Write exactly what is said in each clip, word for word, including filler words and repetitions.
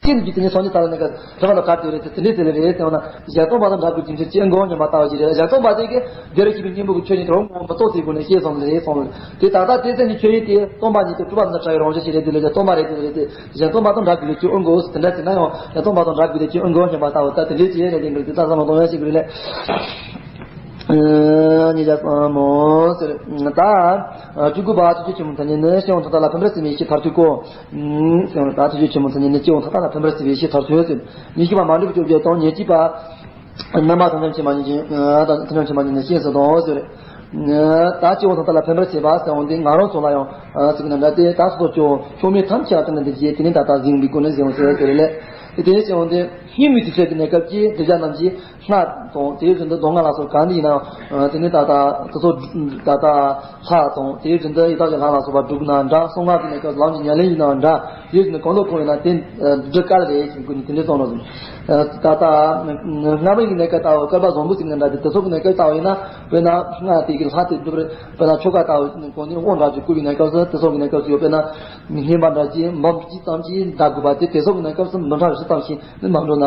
ཅི་ནས་ཀྱི་དེ་ནས་སངས་རྒྱས་ས་ལ་གནས་སྐབས་ཐོག་ལ་ག་དེ་རེད་དེ་དེ་འདྲས་དེ་ལས་རེད་དེ་འོ་ན་གཞན་སྟོང་པ་དང་འདྲ་དགོས་ཀྱི་འདྲ་ཅི་ཨང་གོ་ཉམས་པ་ལྟ་བ་ཞིག་རེད། གཞན་སྟོང་པ་དེ་གི་དེ་རེ་ཞིག་གི་སྙིང་པོ་གི་ཆོས་ཉིད་དུ་རང་ངོ་མི་རྟོགས་ཟེར་དགོས་ནས་ཤེས་སོང་རེད་སོང་རེད། དེ་ད་ལྟ་དེ་ཚེ་ནི་ཆོས་ཉིད་དེ་སྟོང་པ་ཉིད་དུ་གྲུབ་པ་མི་འདྲ་བྲལ་བའི་རང་བཞིན་ཞིག་རེད་དེ་ལས་གཞན་སྟོང་པ་དང་འདྲ་དགོས་ཀྱི་ཨང་གོ་དེ་འདྲ་ཅི་ན་ཡང་གཞན་སྟོང་པ་དང་འདྲ་དགོས་ཀྱི་ཨང་གོ་ཉམས་པ་ལྟ་བ་ད་དེ་འདྲས་ཅི་རེད་དེ་འདྲ་དེ་ད་བསམ་བློ་གཏོང་ཡ་ཞིག་རེད་ལས། ཉིས་བརྒྱ་སོ་མོ་ཟེར། ད་བཅུ་དགུ་པ་ཐུགས་རྗེ་ཆེན་པོ་མཚན་ཉིད་ནི་སྐྱེ་བ་མཐའ་དག་ལ་ཕན་པར་བྱེད་པའི་ཡེ་ཤེས་མཐར་ཐུག་གོ། ཟེར་ད་ཐུགས་རྗེ་ཆེན་པོ་མཚན་ཉིད་ནི་སྐྱེ་བ་མཐའ་དག་ལ་ཕན་པར་བྱེད་པའི་ཡེ་ཤེས་མཐར་ཐུག་ཟེར། ཉེར་བཞི་པ་མ་འདྲེས་པ་བཅོ་བརྒྱད་དང་ཉེར་གཅིག་པ། རྣམ་པ་ཐམས་ཅད་མཁྱེན་པ་ཉིད་ཀྱིས་ཐམས་ཅད་མཁྱེན་པ་ཉིད་ནི་ཤེས་སུ་དང་ཟེར། ད་སྐྱེ་བ་མཐའ་དག་ལ་ཕན་པར་བྱེད་པ་ཟེར་འོང་དུས་ང་རང་ཚོ་ལ་ཡང་ཚིག་ན་འདྲ་སྟེ་ད་སོ་སོ་སྐྱོ་ཆོག་མེད་ཐམས་ཅད་ལ་བརྟེན་ནས་འདི་རྗེས་དེ་ནི་ད་ལྟ་གཟིགས་པའི་སྒོ་ནས་གཟིགས་འོང་ཟེར་ཟེར་ལས། དེ་ནས་ཟེར་འོང་དུས་སྙིང་པོའི་དུས་ཚོད་ཀྱི་གནས་སྐབས་ཀྱི་དེ་བཞག་རྣམས་ཀྱིས། སྔགས་དང་དེའི་རྒྱུན་དུ་མདོ་སྔགས་ལ་སོགས་གང་འདི་ཡིན་ནའང་དེ་ནི་ད་ལྟ་དེ་ཚོ་ད་ལྟ་ལྷ་དང་དེའི་རྒྱུན་དུ་ཡི་དྭགས་ཀྱི་ལྷ་ལ་སོགས་པ་སྒྲུབ་ན་འདྲ། གསང་སྔགས་ཀྱི་གནས་སྐབས་ལམ་གྱི་ཉམས་ལེན་ཡིན་ནའང་འདྲ། དེའི་རྒྱུན་དུ་གང་དུ་གང་ཡིན་ན་དེ་སྒྲུབ་དཀའ་ལས་ཞེས་ཀུན་ནས་དེ་འདྲའི་གསུངས་ནོ། ད་ལྟ་སྔ་མའི་གནས་སྐབས་ལྟ་བུ་བསྐལ་པ་བཟང་པོ་ཞིག་ན་འདྲ་སྟེ་དེ་ཚོ་གི་གནས་སྐབས་ལྟ་བུ་ཡིན་ན་དཔེར་ན་སྔགས་དེ་གི་ལྷ་དེ་སྒྲུབ་པར་དཔེར་ན་ཆོ་ག་ལྟ་བུ་གོང་ནས་དབང་དྲག་ཅིག་བསྐུར་བའི་གནས་སྐབས་སུ་དེ་ཚོ་གི་གནས་སྐབས་སུ་ཡོད་པས་ན་བསྙེན་པ་འདྲ་ཅིག་འབུམ་གཅིག་ཙམ་ཞིག་བཟླ་དགོས་པ་དེ་དེ་ཚོ་གི་གནས་སྐབས་སུ་འབུམ་ཕྲག་བཞི་ཙམ་ཞིག་ནི་མ་འགྲོ་ན།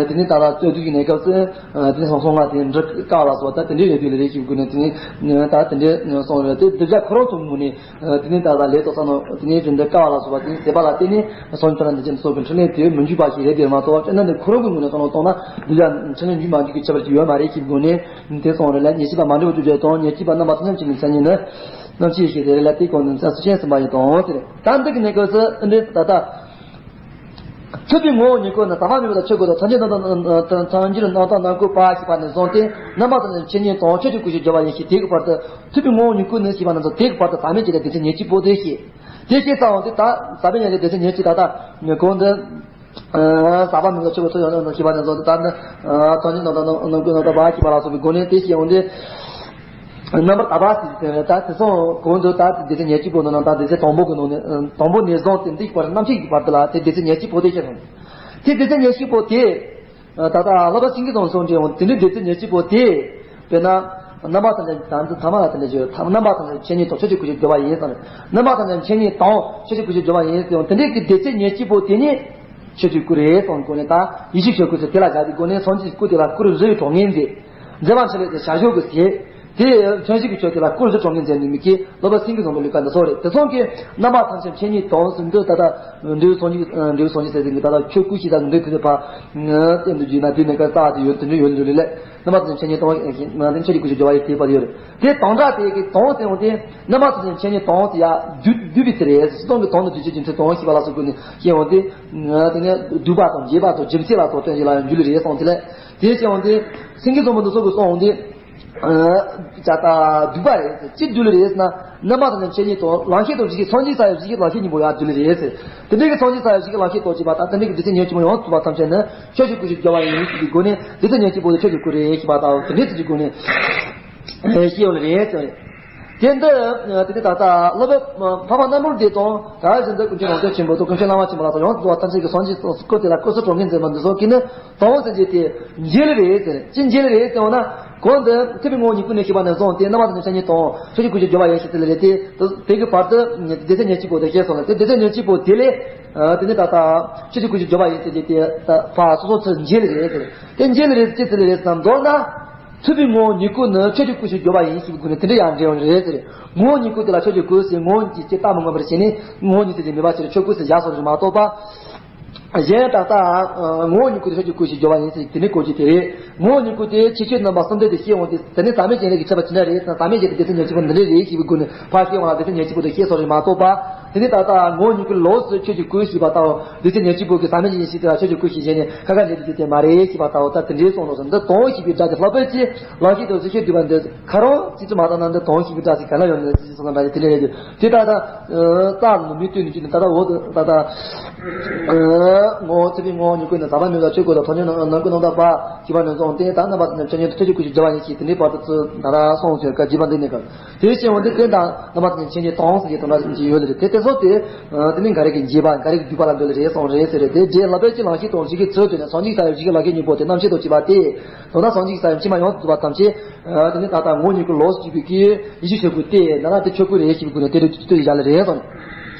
དེ་ནི་ད་ལྟ་རྩོད་དུས་ཀྱི་གནས་སྐབས་སུ་དེ་ནི་སོང་སོང་ང་དེ་འགྲིག་དཀའ་བ་ལ་སོགས་ད་དེ་འདྲའི་ཡོད་དུས་ལ་རེ་ཞིག་དགོས་ནས་དེ་ནི་ད་དེ་འདྲའི་སོང་རེད་དེ་སྡེབ་བྱ་ཁོ་རང་ཚོ་ངོས་ནས་དེ་ནི་ད་ལྟ་ལས་ཏོག་ཙམ་ནང་དེ་ནི་རིན་འདྲ་དཀའ་བ་ལ་སོགས་པ་དེ་ནི་ཟད་པ་ལ་བརྟེན་ནས་སོང་ཁྱོད་རང་འདི་ཅན་སོགས་པའི་འཕྲིན་ལས་དེ་མི་འཇུག་པ་ཞིག་རེད་དེ་མ་གཏོགས་དཔེར་ན་ནི་ཁོ་རང་གི་ངོས་ནས་སོང་ལ་གཏོང་ན་སྡེབ་བྱ་འཕྲིན་ལས་འཇུག་མ་འཇུག་གི་ཁྱད་པར་ཅིག་ཡོད་མ་རེད་ཞིག་དགོས་ནས་དེ་སོང་རེད་ལ་ཉེར་བཞི་པ་མ་འདྲེས་པ་བཅོ་བརྒྱད་དང་ཉེར་གཅིག་པ་རྣམ་པ་ཐམས་ཅད་མཁྱེན་པའི་མཚན་ཉིད་ནི། རྣམ་ཤེས་ཤེས་དེ་རེད་ལ་དེ་སྐོར་ནས་མཚན་སུ་ཤེས་ཟིན་པ་ཡིན་དང་ཟེར། ད་འདི་གི་གནས་སྐབས་སུ་འདི་ད་ལྟ། ཐུབ་པའི་ངོ་བོ་ཉིད་ཀུན་ནི་ཟག་པ་མེད་པ་དང་ཆོས་སྐུ་དང་ཐམས་ཅད་རྣམ་དག་རྣམ་དག་རྣམ་དག་པ་ཞེས་པ་ནས་བཟུང་སྟེ་རྣམ་པ་ཐམས་ཅད་མཁྱེན་ཉིད་དང་ཆོས་ཀྱི་སྐུ་ཞེས་བརྗོད་པ་ཡིན་ཞེས་དེ་གི་བར་དུ་ཐུབ་པའི་ངོ་བོ་ཉིད་ཀུན་ནི་ཞེས་པ་ནས་བཟུང་དེ་གི་བར་དུ་ཟག་མེད་ཀྱི་སྡེ་ཚན་ཉེར་གཅིག་པོ་དེ་ཤེས། དེ་ཤེས་ཚར་འོང་དུས་ད་ཟག་མེད་ཉེར་གཅིག་སྡེ་ཚན་ཉེར་གཅིག་ད་ལྟ་གོང་དུ། ཟག་པ་མེད་པ་ཆོས་སྐུ་ཐོབ་ཡོང་ནས་ཞེས་པ་ནས་བཟུང་སྟེ་ད་ནི་ཐམས་ཅད་རྣམ་དག་རྣམ་ཀུན་རྣམ་དག་པ་ཞེས་པ་ལ་སོགས་པའི་སྒོ་ནས་དེ་ཤེས་འོང་དུས། རྣམ་པར་དག་པ་ཟེར་ཏེ་ད་དེ་སོང་གོང་དུ་ད་སྡེ་ཚན་ཉེར་གཅིག་པོ་ནང་ན་ད་སྡེ་ཚན་དང་པོ་གི་ནང་ནས་དང་པོ་ནས་བཟུང་སྟེ་འདི་བར་རྣམ་ཤེས་ཀྱི་བར་དུ་ལ་དེ་སྡེ་ཚན་ཉེར་གཅིག་པོ་དེ་ཤེས་སོང་། དེ་སྡེ་ཚན་ཉེར་གཅིག་པོ་དེ། ད་ལྟ་བསླབ་པ་སེང་གེ་དང་སོང་འདྲེས་འོང་དེ་འདྲའི་སྡེ་ཚན་ཉེར་གཅིག་པོ་དེ། དཔེར་ན། རྣམ་པ་ཐམས་ཅད་ད་ཚོ་ཐ་མ་ལ་དེ་འདྲ་བརྗོད་རྣམ་པ་ཐམས་ཅད་མཁྱེན་ཉིད་དང་ཆོས་ཀྱི་སྐུ་ཞེས་བརྗོད་པ་ཡིན་ཙང་། རྣམ་པ་ཐམས་ཅད་མཁྱེན་ཉིད་དང་ཆོས་ཀྱི་སྐུ་ཞེས་བརྗོད་པ་ཡིན་ཙང་དེ་འདྲའི་གི་སྡེ་ཚན་ཉེར་གཅིག་པོ་དེ་ཉིད། ཆོས་ཀྱི་སྐུ་རེད་གསུངས་སྒོ་ནས་ད་ཡེ་ཤེས་ཆོས་སྐུ་ཟེར་དེ་ལ་བཞག་པའི་སྒོ་ནས་སངས་རྒྱས་ཀྱི་སྐུ་དེ་ལ་སྐུ་རུ་བཞི་ཡི་གྲངས་ངེས་མཛད། མཛད་པ་འཕྲིན་ལས་དེ་བྱ་བཞག་གི་ཟེར། དེ་ཡང་ཐོན་སྐྱེད་ཀྱི་ཆོས་དེ་ལ་སྐུ་རུ་བཞི་གྲངས་ངེས་མཛད་ནུས་མི་ཀྱི་བསླབ་པ་སེང་གེ་བཟང་པོ་ལུས་ཀ་འདི་སོགས་རེད། དེ་སོགས་ཀྱི་རྣམ་པ་ཐམས་ཅད་མཁྱེན་ཉིད་དང་ཟེར་འདི་ད་ལྟ་འབྲས་བུ་སངས་རྒྱས་འབྲས་བུ་སངས་རྒྱས་ཟེར་ཟིན་གྱི་ད་ལྟ་ཆོས་སྐུ་ཞེས་ད་འདི་དེ་ཕ་བསྟན་དུ་བརྗོད་ན་དེ་ནས་ཀ་རྩ་དེ་ཡོད་དེ་འདྲ་ཡོད་འདུག་ལས། རྣམ་པ་ཐམས་ཅད་མཁྱེན་ཉིད་དང་ཞེས་ང་ཚོས་ཆོས་ཀྱི་སྐུ་ཞེས་བརྗོད་པ་ཡི་དེ་བར་ཡོད་རེད། དེ་དང་སྒྲ་དེ་གི་དང་ཟེར་འོང་དེ་རྣམ་པ་ཐམས་ཅད་མཁྱེན་ཉིད་དང་ཟེར་ཡ་བསྡུས་བསྡུས་པའི་ཚུལ་རེད། སྤྱིར་བཏང་གི་དང་དུ་བསྡུས་ཀྱི་རྒྱུ་མཚན་དང་ཞེས་པ་ལ་སོགས་ཀུན་ནས་ཤེས་འོང་དེ། དེ་ནས་བསྡུས་པ་དང་རྒྱས་པ་དང་རྒྱུ་མཚན་ལ་སོགས་དོན་ཞིག་ལ་ཡང་འཇུག་ལེ་རེད་གསུངས་དེ་ལས། དེ་ཤེས་འོང་དེ། སེང་གེ་བཟང་པོ་འདི་ཚོ་གི་གསུངས་འོང་དེ། ཅ་ད་བསྡུས་པ་རེད། ཅི་བསྡུས་ལེ་རེད་ཟེར་ན། རྣམ་པ་ཐམས་ཅད་མཁྱེན་ཉིད་དང་ལམ་ཤེས་དང་རིགས་ཤེས་སངས་རྒྱས་ས་ཡི་རིགས་ཤེས་ལམ་ཤེས་གཉིས་པོ་ཡང་བསྡུས་ལེ་རེད་ཟེར། དེ་འདྲའི་གི་སངས་རྒྱས་ས་ཡི་རིགས་ཤེས་ལམ་ཤེས་རྟོགས་བྱེད་པ་དང་དེ་འདྲའི་གི་སྡེ་ཚན་ཉེར་གཅིག་པོ་ཡོངས་སུ་རྫོགས་པ་ཐམས་ཅད་ནི་ཆོས་ཀྱི་སྐུ་ཞེས་བརྗོད་པ་ཡིན་ཞེས་པའི་སྒོ་ནས་སྡེ་ཚན་ཉེར་གཅིག་པོ་དེ་ཆོས་ཀྱི་སྐུ་རེད་ཞེས་པ་དང་དེ་འདྲའི་ཚུལ་གྱི་སྒོ་ནས་ཤེས་ཡོང་ལེ་རེད་ཟེར། དེ་འདི་དེ་ནི་ད་ལྟ་སློབ་དཔོན་འཕགས་པ་རྣམ་གྲོལ་འདི་དང་ད་ག་བཞིན་དུ་ཀུན་མཁྱེན་རང་གྲོལ་ཆེན་པོ་དང་ཀུན་མཁྱེན་བླ་མ་ཆེན་པོ་ལ་སོགས་ཡོངས་སུ་རྫོགས་པ་ཐམས་ཅད་ཀྱི་སངས་རྒྱས་སྐུ་དེ་ལ་སྐུ་གསུང་ཐུགས་ཀྱི་མཛད་པ་འདི་སོགས་ཀྱིས་ནི། དང་ཟེར་རྒྱུ་དེ་འཇལ་རེད་ཟེར། ཅི་འཇལ་རེད་ཟེར་བ་ན། གོང་དུ་ཐུབ་པའི་ངོ་བོ་ཉིད་ཀུན་ནས་ཞེས་པ་ནས་བཟུང་སྟེ་རྣམ་པ་ཐམས་ཅད་མཁྱེན་ཉིད་དང་ཆོས་ཀྱི་སྐུ་ཞེས་བརྗོད་པ་ཡིན་ཞེས་ཟེར་ལེ་རེད་དེ། དེ་གི་བར་དུ་སྡེ་ཚན་ཉེར་གཅིག་པོ་དེ་བཤད་སོང་ལ་དེ་སྡེ་ཚན་ཉེར་གཅིག་པོ་དེ་ལས། དེ་ནི་ད་ལྟ་ཆོས་ཀྱི་སྐུ་ཞེས་བརྗོད་པ་ཡིན་ཟེར་རྒྱུ་དེ་ཕ་སོ་སོ་ཚུར་འཇལ་རེད་ཟེར། དེ་འཇལ་རེད་ཅི་ཟེར་ལེ་རེད་ཟེར་ན་མདོར་ན། ཐུབ་པའི་ངོ་བོ་ཉིད་ཀུན་ནི་ཆོས་ཀྱི་སྐུ་ཞེས་བརྗོད་པ་ཡིན་ཞེས་པའི་སྒོ་ནས་དེ་འདྲ་ཡང་འགྲེལ་བ་རེད་ཟེར། ངོ་བོ་ཉིད་ཀུན་དེ་ལ་ཆོས་ཀྱི་སྐུ་ཟེར་ངོ་བོ་ཉིད་ཀྱི་ལྟ་མི་མངོན་པར་བྱས་ནས་ངོ་བོ་ཉིད་ཟེར་གྱི་མེད་པ་ཕྱིར་ཆོས་སྐུ་ཟེར་བཞག་སོང་རེད་མ་གཏོགས་པ། གཞན་ད་ལྟ་ངོ་བོ་ཉིད་ཀུན་དེ་ཆོས་ཀྱི་སྐུ་ཞེས་བརྗོད་པ་ཡིན་ཟེར་དེ་ནི་གོ་རྒྱུ་དེ་རེད། ངོ་བོ་ཉིད་ཀུན་དེ་ཁྱད་ཆོས་རྣམ་པ་གསུམ་ལྡན་དེ་ཤེས་འོང་དེ་དེ་ནི་ཟག་མེད་ཅན་ལས་ཀྱི་ཁྱད་པར་ཇི་འདྲ་རེད་ཟེར་ན་ཟག་མེད་ཅན་དེ་སྡེ་ཚན་ཉེར་གཅིག་པོ་འདི་འདྲ་རེད་ཞེས་པའི་སྒོ་ནས་ཕར་ཤེས་འོང་ལ་སྡེ་ཚན་ཉེར་གཅིག་པོ་དེ་ཤེས་སོང་རེད་མ་གཏོགས་པ། དེ་ནི་ད་ལྟ་ངོ་བོ་ཉིད་ཀུན་ལོགས་སུ་ཆོས་ཀྱི་སྐུ་ཞེས་པ་དང་སྡེ་ཚན་ཉེར་གཅིག་པོ་གི་ཟག་མེད་ཅན་ཞེས་དེ་ལ་ཆོས་ཀྱི་སྐུ་ཞེས་བྱས་ནས་ཁ་ཁ་འབྲལ་རྒྱུ་དེ་མ་རེད་ཞེས་པ་ལྟ་བུ་ད་དེ་འདྲའི་གསུངས་ནོ་ཟེར། འདི་དོན་ཞེས་པའི་སྒྲ་དེ་ལྷག་པར་གྱི་ལམ་ཤེས་དང་རིགས་ཤེས་བསྡུས་པ་འདི་ཁ་རང་ཅི་ཙམ་མ་བཏང་ན་འདི་དོན་ཞེས་པའི་སྒྲ་ཞིག་ག་ལ་ཡོད་ནས་ཅི་ཙམ་འདྲ་དེ་ལས་རེད། དེ་ད་ལྟ་རྩ་ནི་མི་སྟོན་ནས་ཅི་ནི་ད་ལྟ་འོག་ཏུ་ད་ལྟ་ངོ་བོ་ཐུབ་པའི་ངོ་བོ་ཉིད་ཀུན་ནི་ཟག་པ་མེད་པ་ཆོས་སྐུ་དང་ཐོབ་ཉིད་རྣམ་ཀུན་རྣམ་དག་པ་ཞེས་པ་ནས་བཟུང་སྟེ་ད་རྣམ་པ་ཐམས་ཅད་མཁྱེན་ཉིད་དང་ཆོས་ཀྱི་སྐུ་ཞེས་བརྗོད་པ་ཡིན་ཞེས་དེ་འདྲའི་བར་དུ་ཚུར་ད་ལྟ་གསུངས་ཟེར་བཀའ་བརྒྱུད་པ་འདི་ནས་ག་དེ་བཞིན་འོང་དུས་དེ་དང་རྣམ་པ་ཐམས་ཅད་མཁྱེན་ཉིད་དང་ཟེར་གྱི་དོན་དག་ཅིག་ཡོད་ལེ་རེད། དེ་དེ་སོགས་དེ་དེ་ནི་འགའ་རེ་གི་འཇལ་བ་འགའ་རེ་གི་བསྡུས་པ་ལ་འདོད་ལེ་རེད་གསུངས་རེད་ཟེར་རེད། དེ་འགྲེལ་ལ་པའི་ཅི་ལང་ཤེས་དང་རིགས་ཤེས་ཚུལ་དེ་ནས་སངས་རྒྱས་ས་ཡི་རིགས་ཤེས་ལ་ཤེས་གཉིས་པོ་དེ་རྣམ་ཤེས་དང་བཅས་པ་སྟེ། དོན་དག་སངས་རྒྱས་ས་ཡི་ཕྱི་མ་ཡོངས་སུ་རྫོགས་པ་ཐམས་ཅད་དེ་ནི་ད་ལྟ་ངོ་བོ་ཉིད་ཀུན་ལོགས་སུ་གྱུར་པའི་ཀྱི་ཡེ་ཤེས་ཆོས་སྐུ་སྟེ་ན་ལ་དེ་ཆོས་སྐུ་རེད་ཞེས་པའི་སྒོ་ནས་དེ་རུ་ལྟོས་བཞག་ལེ་རེད་གསུངས།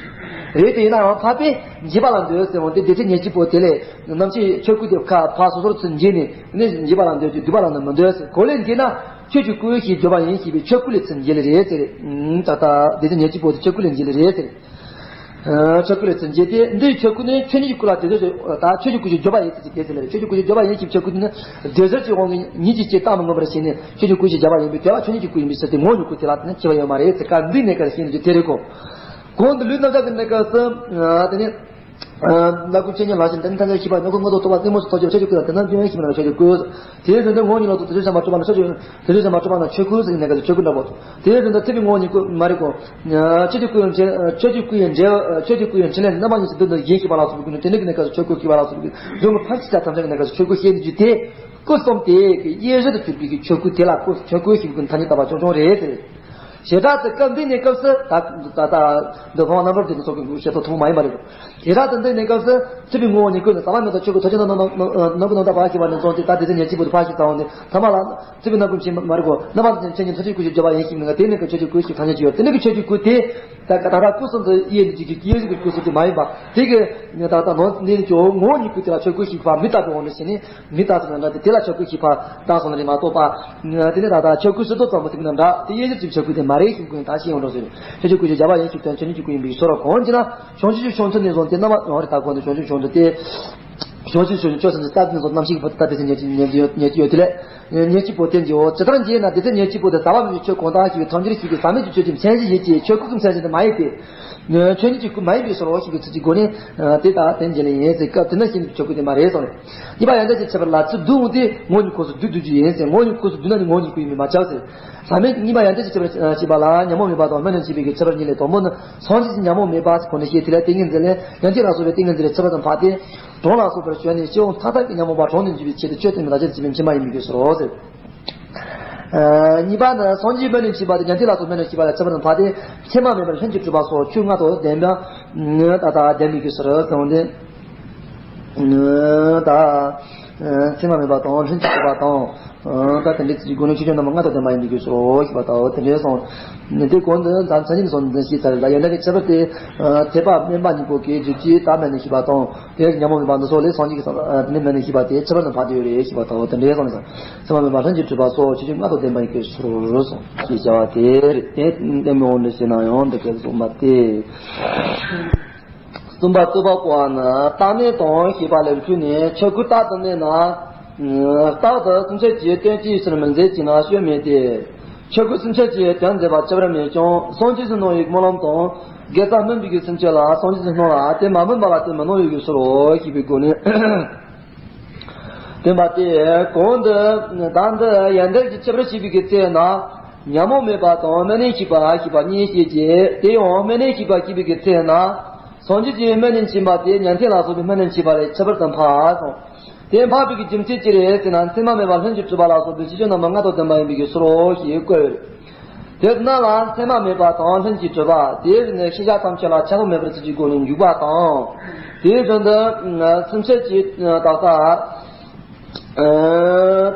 རེད། དེ་ཡིན་ན་ཡང་འཕགས་པས་འཇིགས་པ་ལ་འདོད་ཟེར་འོང་དེ། སྡེ་ཚན་ཉེར་གཅིག་པོ་དེ་ལས་རྣམ་ཤེས་ཆོས་སྐུ་དེ་ཁ་ཕར་སོ་སོར་ཚུར་འབྱེད་ནས་ནི་འཇིགས་པ་ལ་འདོད་ཀྱི་སྡུག་པ་ལ་ནི་མི་འདོད་ཟེར། གོ་ལས་འགྱེད་ན་ཆོས་ཀྱི་སྐུ་ཞེས་བརྗོད་པ་ཡིན་ཞེས་པའི་ཆོས་སྐུ་ལས་ཚུར་འབྱེད་ལེ་རེད་ཟེར། ད་ལྟ་སྡེ་ཚན་ཉེར་གཅིག་པོ་དེ་ཆོས་སྐུ་ལས་འབྱེད་ལེ་རེད་ཟེར། ཆོས་སྐུ་ལས་ཚུར་འབྱེད་དེ། འདིའི་ཆོས་སྐུ་ནི་ཆོས་ཉིད་ཀྱི་སྐུ་ལ་དེ་ཚོ་ད་ཆོས་ཀྱི་སྐུ་ཞེས་བརྗོད་པ་ཡིན་ཚུལ་གྱི་དེ་ཟེར་ལེ་རེད། ཆོས་ཀྱི་སྐུ་ཞེས་བརྗོད་པ་ཡིན་ཞེས་པའི་ཆོས་སྐུ་དེ་ནི་དེ་ཟེར་གྱི་དབང་གིས་ཉིད་ཀྱི་ཆོས་རྟག་མི་ངོམས་པར་བྱས་ནས་ཆོས་ཀྱི་སྐུ་ཞེས་བརྗོད་པ་ཡིན་པས། དེ་ལ་ཆོས་ཉིད་ཀྱི་སྐུ་ཡིན་པའི་ཕྱིར་ཏེ། ངོ་བོ་ཉིད་སྐུ་དེ་ལ་དེ་ནི་ཁྱད་པར་ཡོད་མ་རེད་ཟེར། སྐབས་འདིའི་གནས་སྐབས་སུ་དེ་རེད་གོ། གོང་དུ་ལུས་རྣམ་གཞག་གི་གནས་སྐབས་སུ་དེ་ནི། སྣ་ཁུང་ཆོས་ཉིད་ལ་ཞེན་དེ་ནི་ཐམས་ཅད་ཤེས་པ། སྣ་ཁུང་མངོན་དུ་རྟོགས་པ་གཏི་མུག་སོགས་ཐོབ་ཀྱང་ཆོས་ཀྱི་སྐུ་དང་དེ་རྣམས་ཀྱང་ཤེས་པ་ན་ཆོས་ཀྱི་སྐུ། དེའི་དོན་དུ་ངོ་བོ་ཉིད་ལ་སོགས་དེ་ཚོ་ཤེས་པ་སྤྲོས་པ་ན་ཆོས་ཀྱི། དེ་ཚོ་ཤེས་པ་སྤྲོས་པ་ན་ཆོས་སྐུ་ཟེར་གྱི་གནས་སྐབས་སུ་ཆོས་སྐུ་འདྲ་པོ། དེའི་དོན་དུ་ཐེག་པའི་ངོ་བོ་ཉིད་སྐུ་མ་རེད་གོ། ཆོས་ཀྱི་སྐུ་ཡང་འབྲེལ། ཆོས་ཀྱི་སྐུ་ཡང་འབྲེལ། ཆོས་ཀྱི་སྐུ་ཡང་ཕྲིན་ལས་རྣམ་པ་གཉིས་སུ་འདུས་ནས་གཞན་ཤེས་པ་ལ་སོགས་པའི་སྐུ་ནི་དེ་འདྲ་གི་གནས་སྐབས་སུ་ཆོས་སྐུ་ཤེས་པ་ལ་སོགས་པའི་སྐུ། གཞུང་གི་ཕར་ཕྱིན་དང་ཐམས་ཅད་ཀྱི་གནས་སྐབས་སུ་ཆོས་སྐུ་ཤེས་ནས་རྒྱུ་དེ། སྐུ་གསུམ་དེ་གི་དབྱེ་གཞིར་གྱུར་པའི་གི་ཆོས་སྐུ་དེ་ལ་སྐུ་ཆོས་སྐུ་ཞེས་པའི་ཐ་སྙད་བཏགས་པ་ཆུང་ཆུང་རེད་ཟེར། བྱེ་བྲག་ཏུ་སྐབས་འདིའི་གནས་སྐབས་སུ་ད་ད་ད་འདི་ཕ་ཝང་རྣམ་རོལ་དེ་ཚོ་གི་ཤེས་རྟོགས་ཐུབ་མ་ཡིན་པ་རེད། བྱེ་བྲག་ཏུ་འདིའི་གནས་སྐབས་སུ་ཐེག་པའི་ངོ་བོ་ཉིད་སྐུ་ནི་ཟག་པ་མེད་དང་ཆོས་སྐུ་ཐོགས་ཆོས་རྣམ་རྣམ་རྣམ་རྣམ་རྣམ་པར་ཕར་ཤེས་པ་ནས་བཟུང་སྟེ། ད་སྡེ་ཚན་ཉེར་གཅིག་པོ་དེ་ཕར་ཤེས་ཚར་བ་ནས་ཐ་མ་ལ་ཐེག་པའི་རྣམ་ཀུན་ཕྱིན་མ་རེད་གོ། རྣམ་པ་ལ་ཆོས་ཉིད་མཐར་ཐུག་སྐུ་ཞེས་བརྗོད་པ་ཡིན་ཞེས་མིན་ལ། དེ་ནི་ཀྱང་ཆོས་ཀྱི་སྐུ་ཞེས་ཐ་སྙད་ཅིག་ཡོད། དེ་ནི་ཀྱང་ཆོས་ཀྱི་སྐུ་དེ་ད་ད་ད་སྐུ་གསུམ་དུ་དབྱེ་ནས་ཀྱི་དབྱེ་གཞི་གི་སྐུ་གསུམ་དེ་མ་ཡིན་པ། དེ་གི་ད་ལྟ་ནང་འདི་ནི་ཀྱང་ངོ་བོ་ཉིད་སྐུ་དེ་ལ་ཆོས་སྐུ་ཞེས་པ་མི་རྟག་པའི་དབང་དུ་བྱས་ནས། མི་རྟག་ཚུལ་ལ་འདྲ་སྟེ། དེ་ལ་ཆོས་སྐུ་ཞེས་པ་བཏགས་སོང་ནི་མ་གཏོགས་པ། དེ་ནི་ད་ལྟ་ཆོས་སྐུ་ཟེར་དོ་ཙམ་པོ་དེ་ན་འདྲ་སྟེ། དབྱེ་གཞིར་གྱུར་ཆོས་སྐུ་དེ་མ་རེད་ཞེས་ཀུན་ད་ཤེས་ཡོང་འགྲོ་ཟེར། ཆོས་ཀྱི་སྐུ་ཞེས་བྱ་བ་ཡིན་ཞེས་དོན་ཆོས་ཉིད་ཀྱི་སྐུ་ཡིན་པའི་ཕྱིར་རོ། གང་ཅི་ན། བྱང་ཆུབ་ཀྱི་བྱང་ཚུལ་ནས་བཟུང་སྟེ་རྣམ་པ་ཡོངས་རེ་ད་གོང་དུ་བྱང་ཆུབ་བྱང་ཚུལ་ཏེ། བྱང་ཆུབ་བྱང་ཆུབ་ཆོས་ཟེར་ནས་ལྟ་ཚུལ་ནས་བཟུང་རྣམ་ཤེས་ཀྱི་བུ་ད་དེ་ཚེ་ཉེར་གཅིག་ཉེར་གཅིག་ཡོད་དེ་ལས། ཉེར་གཅིག་པོ་བསྟན་གྱི་འོ། ཇི་ལྟར་འབྱེད་ན་སྡེ་ཚན་ཉེར་གཅིག་པོ་དེ་ཟག་པ་མེད་པའི་ཆོས་གང་དག་ཞེས་པའི་ཐམས་ཅད་ཤེས་པའི་ཟག་མེད་ཀྱི་ཆོས་ཀྱི་མཚན་གཞི་ཡིན་གྱི། ཆོས་སྐུ་གི་མཚན་གཞི་དེ་མ་ཡིན་ཏེ། ཆོས་ཉིད་ཀྱི་སྐུ་མ་ཡིན་པའི་ཕྱིར་རོ་ཞེས་པའི་ཚུལ་གྱི་སྒོ་ནས། དེ་ལྟར་བསྟན་གྱི་ལས་ཡིན་ཟེར། སྐབས་དེ་ན་ཤེས་ནས་ཆོས་སྐུ་དེ་མ་རེད་གསུངས་ནས། གཉིས་པ་ཡང་དག་ཅེས་བྱ་བར་ལ་ཚུར་བསྡུ་འོང་སྟེ། ངོ་བོ་ཉིད་སྐུ་སོགས་བསྡུ་བསྡུ་རྒྱུ་ཡིན་ཟེར། ངོ་བོ་ཉིད་སྐུ་སོགས་བསྡུ་ན་ནི་ངོ་བོ་ཉིད་སྐུ་ཡིན་པས་མ་ཁྱབ་ཟེར། ཟག་མེད་གཉིས་པ་ཡང་དག་ཅེས་བྱ་བར་བྱེད་པ་ལ་ཉོན་མོངས་མེད་པ་དང་སྨོན་ལམ་བྱེད་པའི་གི་ཁྱད་པར་གཉིས་ལས། དང་པོ་ནི་སངས་རྒྱས་ཀྱི་ཉོན་མོངས་མེད་པ་ཁོ་ནས་ཤེས། དེ་ལ་ཏིང་ངེ་འཛིན་ལས་ཉན་ཐོས་ལ་སོགས་པའི་ཏིང་ངེ་འཛིན་ལས་ཁྱད་པར་དུ་འཕགས་ཏེ། གྲོང་ལ་སོགས་པར་བྱོན་ནས་སྤྱི་བོ་མཐའ་དག་གི་ཉོན་མོངས་པ་གྲོལ་ནས་འཇུག་པའི་ཆེད་དུ་ཆོས་སྟོན་པའི་ལག་ཆ་དེ་ཕྱི་མ་ཡིན་པའི་གི་ཕྱིར་རོ་ཟེར། གཉིས་པ་ནི་སངས་རྒྱས་སྨོན་ལམ་བྱེད་པ་དེ་ཉན་ཐོས་ལ་སོགས་སྨོན་ལམ་བྱེད་པ་ལ་ཁྱད་པར་དུ་འཕགས་ཏེ། མཚན་མ་མེད་པར་ལྷུན་གྱིས་གྲུབ་པ་སོགས་ཆོས་ལྔ་དང་ལྡན་པ། ད་ལྟ་ལྡན་པའི་གི་ཕྱིར་རོ་གསུངས་ཏེ། ད་མཚན་མ་མེད་པ་དང་ལྷུན་གྱིས་གྲུབ་པ་དང་། ད་དེ་འདྲའི་ཚུལ་གྱི་སྒོ་ནས་ཆོས་སྐྱོང་རྣམ་པ་ལྔ་དང་ལྡན་པ་ཡིན་པའི་གི་ཕྱིར་རོ་ཞེས་པ་ལྟ་བུ་དེ་འདྲའི་གསུངས། དེ་གོང་དུ་ད་མཚན་ཉིད་སོགས་འདི་ཤེས་ཚར་ལ། ཡང་དག་གི་ཁྱད་པར་དེ། ཐེག་པ་དམན་པ་གཉིས་པོ་གི་རྒྱུད་ཀྱི་ད་སྨོན་ལམ་བྱེད་པ་དང་། དེ་ཉོན་མོངས་མེད་པ་འདི་སོགས་ལས་སངས་རྒྱས་ཀྱི་སངས་དེ་ནི་སྨོན་ལམ་བྱེད་པ་དེ་ཁྱད་པར་དུ་འཕགས་ཏེ་ཡོད་རེད་ཞེས་པ་ལྟ་བུ་དེ་འདྲའི་གསུངས་ནས། མཚན་མ་མེད་པ་ལྷུན་གྱིས་གྲུབ་པ་སོགས་ཆོས་སྐྱོང་ལྔ་དང་ལྡན་པ་ཡིན་པའི་ཕྱིར་རོ་གསུངས་ཞེས་བྱ་བ་དེ་རེད། དེ་ལྟད་མོ་འོང་འདྲ་ཞེ་ན་ཡང་འདི་སྐད་གསུངས་པ་སྟེ། གསུམ་པ་རྟོགས་པ་པོ་ནི་རྟག་གནས་དང་ཤེས་པ་ལས་འཁྲུལ་ནས་ཆོས་སྐུ་རྟག་ཏུ་གནས་ན། རྟག་ཏུ་སེམས་ཅན་གྱི་དོན་ཅིའི་ཕྱིར་མི་མཛད་ཅེ་ན། སྐྱོན་མེད་དེ། ཆོས་སྐུ་སེམས་ཅན་གྱི་དོན་མཛད་པ་ཅི་བར་མེད་ཀྱང་། སངས་རྒྱས་སུ་སྣང་བའི་སྨོན་ལམ་དང་། དགེ་རྩ་སྨིན་པའི་གི་སེམས་ཅན་ལ་སངས་རྒྱས་སུ་སྣང་ལ། དེ་མ་སྨིན་པ་ལ་དེ་མི་སྣང་བའི་གི་ཕྱིར་རོ་ཞེས་པའི་སྒོ་ནས། སྟོན་པ་སྟེ། གོང་དུ་ད་འདི་ཡང་དག་གི་ཁྱད་པར་བཤད་པའི་གི་ཚེ་ན། ཉོན་མོངས་མེད་པ་དང་སྨོན་ལམ་བྱེད་པ་ཞེས་པ་གཉིས་བཤད་ཀྱི། དེ་ཡང་སྨོན་ལམ་བྱེད་པ་ཞེས་པའི་གི་ཚེ་ན། སངས་རྒྱས་ཀྱི་སྨོན་ལམ་བྱེད་པ་དེ་ཉན་ཐོས་ལ་སོགས་པའི་སྨོན་ལམ་བྱེད་པ་ལས་ཁྱད་པར་དུ་འཕགས་སོ། དེ་འཕགས་པའི་གི་རྒྱུ་མཚན་ཅི་རེད་ཟེར་ན། མཚན་མ་མེད་པ་ལྷུན་གྱིས་གྲུབ་པ་ལ་སོགས་པའི་ཆོས་སྐྱོང་རྣམ་པ་ལྔ་དང་ལྡན་པ་ཡིན་པའི་གི་ཕྱིར་རོ་ཞེས་བཀོད། དེ་ན་ལ་མཚན་མ་མེད་པ་དང་ལྷུན་གྱིས་གྲུབ་པ་དེ་ནི་ཤེས་བྱ་ཐམས་ཅད་ལ་ཁྱབ་པ་མེད་པར་ཚུལ་གྱི་སྒོ་ནས་འཇུག་པ་དང་། དེའི་དོན་དུ་སེམས་ཅན་གྱི་ད་ལྟ་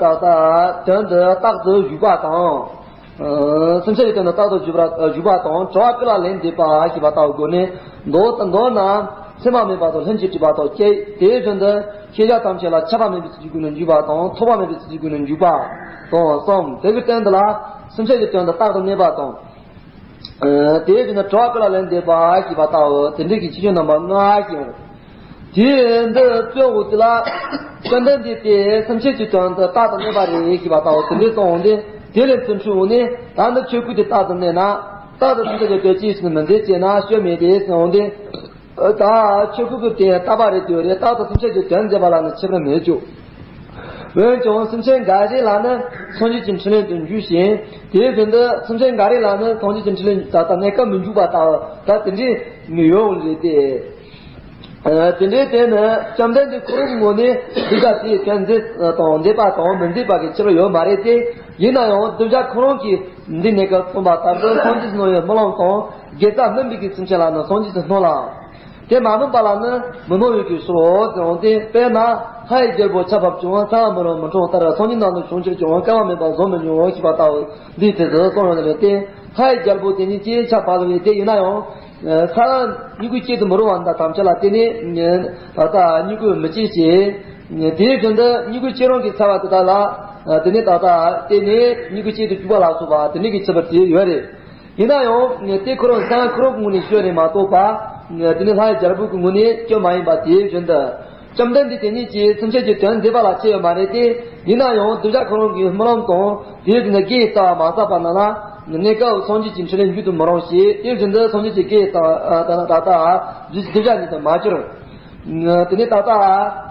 ད་ལྟ་དོན་དུ་རྟག་ཏུ་གཞུག་པ་དང་། སེམས་ཅན་གྱི་དོན་དུ་རྟག་ཏུ་གཞུག་པ་དང་། གྲོལ་བ་ཀུན་ལ་ལན་འདེབས་པ་ཞེས་པ་ལྟ་བུའི་སྒོ་ནས། མདོ་དང་མདོ་ན་མཚན་མ་མེད་པ་དང་ལྷུན་གྱིས་གྲུབ་པ་དང་བཅས། དེའི་དོན་དུ་ཤེས་བྱ་ཐམས་ཅད་ལ་ཁྱབ་པ་མེད་པའི་ཚུལ་གྱི་སྒོ་ནས་འཇུག་པ་དང་། ཐོབ་པ་མེད་པའི་ཚུལ་གྱི་སྒོ་ནས་འཇུག་པ་དང་གསུམ། དེ་གི་སྟེང་དུ་ལ་སེམས་ཅན་གྱི་དོན་དུ་རྟག་ཏུ་གནས་པ་དང་། དེའི་དོན་དུ་གྲོལ་བ་ཀུན་ལ་ལན་འདེབས་པ་ཞེས་པ་ལྟ་བུ་དེ་འདྲའི་གི་ཆོས་སྐྱོང་རྣམ་པ་ལྔ་ཞིག་ཡོད། དེ་འདི་གཙོ་བོ་དེ་ལ་སྐྱོན་ལྡན་འདི་སྟེ་སེམས་ཅན་གྱི་དོན་དུ་རྟག་ཏུ་གནས་པ་རེད་ཞེས་པ་ལྟ་བུ་དེ་འདྲའི་གསུངས་འོང་སྟེ། དེ་ལས་ཚུར་འཁྲུལ་འོང་ནས། ད་འདི་ཆོས་སྐུ་དེ་རྟག་ཏུ་གནས་ན། རྟག་ཏུ་སེམས་ཅན་གྱི་དོན་ཅིའི་ཕྱིར་མི་མཛད་ཅེ་ན། སྐྱོན་མེད་དེ་གསུངས་འོང་སྟེ། ད་ཆོས་སྐུ་གི་དེ་རྟག་པ་རེད་དེ་རེད། རྟག་ཏུ་སེམས་ཅན་གྱི་དོན་མཛད་པ་ལ་ནི་ཁྱད་པར་མེད་ཀྱང་། འོན་ཀྱང་སེམས་ཅན་འགའ་རེ་ལ་ནི་སངས་རྒྱས་ཀྱི་འཕྲིན་ལས་དུ་འཇུག་ཅིང་། དེའི་དོན་དུ་སེམས་ཅན་འགའ་རེ་ལ་ནི་སངས་རྒྱས་ཀྱི་འཕྲིན་ལས་ད་ལྟ་གནས་སྐབས་མི་འཇུག་པ་ལྟ་བུ་ད་དེ་འདྲའི་མི་ཡོང་རེད་དེ། དེ་འདྲའི་དེ་ནི་བཅོམ་ལྡན་འདས་ཁོ་རང་གི་ངོས་ནས་གདུལ་བྱ་དེའི་དོན་མཛད་དང་མཛད་པ་དང་མི་མཛད་པ་གི་ཁྱད་པར་ཡོད་མ་རེད་དེ། ཡིན་ན་ཡང་གདུལ་བྱ་ཁོ་རང་གིས་འདི་གནས་སྐབས་གསུངས་པ་ལྟར་དུ་སངས་རྒྱས་སུ་སྣང་བའི་སྨོན་ལམ་དང་དགེ་རྩ་སྨིན་པའི་གི་སེམས་ཅན་ལ་ནི་སངས་རྒྱས་སུ་སྣང་ལ། དེ་མ་སྨིན་པ་ལ་ནི་མི་སྣང་བའི་གི་ཕྱིར་རོ་ཟེར་འོང་སྟེ། དཔེར་ན་ལྷ་ཡི་རྒྱལ་པོ་ཆར་ཕབ་ཀྱང་ས་ལ་མི་རུང་མི་འཁྲུངས་ལྟར། སངས་རྒྱས་རྣམས་ནི་བྱུང་གྱུར་ཀྱང་སྐལ་བ་མེད་པར་བཟོ་མི་མྱོང་ཞེས་པ་ལྟ་བུ་འདིའི་ཚིག་ཏུ་གསུངས་ཡོད་རེད་དེ། ལྷ་ཡི་རྒྱལ་པོ་དེ་ཉིད་ཀྱིས་ཆར་ཕབ་པས་དེ་ཡིན་ན་ཡང་། ས་ལ་མྱུ་གུ་སྐྱེ་དུ་མི་རུང་བ་འདི་དག་ཐམས་ཅད་ལ་བརྟེན་ནས་ད་ལྟ་མྱུ་གུ་མི་སྐྱེ་ཞིང་། དེའི་རྒྱུ་འདི་མྱུ་གུ་སྐྱེ་རུང་གི་ཚ་བ་དེ་དག་ལ་དེ་ནས་ད་ལྟ་བརྟེན་ནས་མྱུ་གུ་སྐྱེ་དུ་བཅུག་པ་ལ་སོགས་པ་དེ་ནས་ཀྱི་ཁྱད་པར་དེ་ཡོད་རེད། ཡིན་ན་ཡང་དེ་ཁོ་རང་སེམས་ཁོ་རང་གི་ངོས་ནས་སྐྱོན་རེད་མ་གཏོགས་པ། དེ་ནས་ལྷ་ཡི་རྒྱལ་པོ་གི་ངོས་ནས་སྐྱོན་མ་ཡིན་པ་དེའི་རྒྱུ་འདི། བཅོམ་ལྡན་འདས་དེ་ཉིད་ཀྱིས་ཚུན་ཆད་ཀྱི་དོན་མཛད་པ་ལ་ཁྱད་ཡོད་མ་རེད་དེ། ཡིན་ན་ཡང་གདུལ་བྱ་ཁོ་རང་གི་རྨི་ལམ་དང་དེའི་རྒྱུ་འདི་དགེ་བའི་རྩ་བ་མ་བསགས་པ་རྣམས་ལ་གནས་སྐབས་སངས་རྒྱས་ཀྱི་འཕྲིན་ལས་མཇུག་ཏུ་མི་རུང་ཞེས། དེའི་རྒྱུ་འདི་སངས་རྒྱས་ཀྱི་དགེ་བའི་རྩ་བ་ད་ལྟ་གདུལ་བྱ་ཉིད་དུ་མ་གྱུར། དེ་ནས་ད་ལྟ་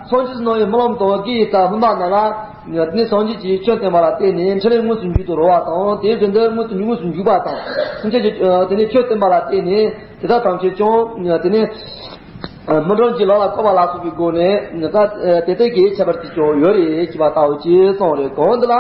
སངས་རྒྱས་སུ་གནང་བའི་རྨི་ལམ་དང་དགེ་བའི་རྩ་བ་སྨིན་པ་རྣམས་ལ་དེ་ནས་སངས་རྒྱས་ཀྱིས་ཆོས་བསྟན་པ་ལ་བརྟེན་ནས་འཕྲིན་ལས་དངོས་སུ་མཇུག་ཏུ་རུང་བ་དང་། དེའི་རྒྱུ་འདི་དངོས་སུ་དངོས་སུ་འཇུག་པ་དང་། ཚུན་ཆད་ཀྱི་དེ་ནས་ཆོས་བསྟན་པ་ལ་བརྟེན་ནས་དེ་དག་ཐམས་ཅད་ཀྱང་དེ་ནས། སྨིན་གྲོལ་གྱི་ལམ་ལ་བཀོད་པ་ལ་སོགས་པའི་སྒོ་ནས་ད་དེ་ལྟར་གྱི་ཁྱད་པར་དེ་ཀྱང་ཡོད་རེད་ཅེས་པ་ལྟ་བུ་ཅིག་གསུངས་རེད། གོང་འདི་ལ་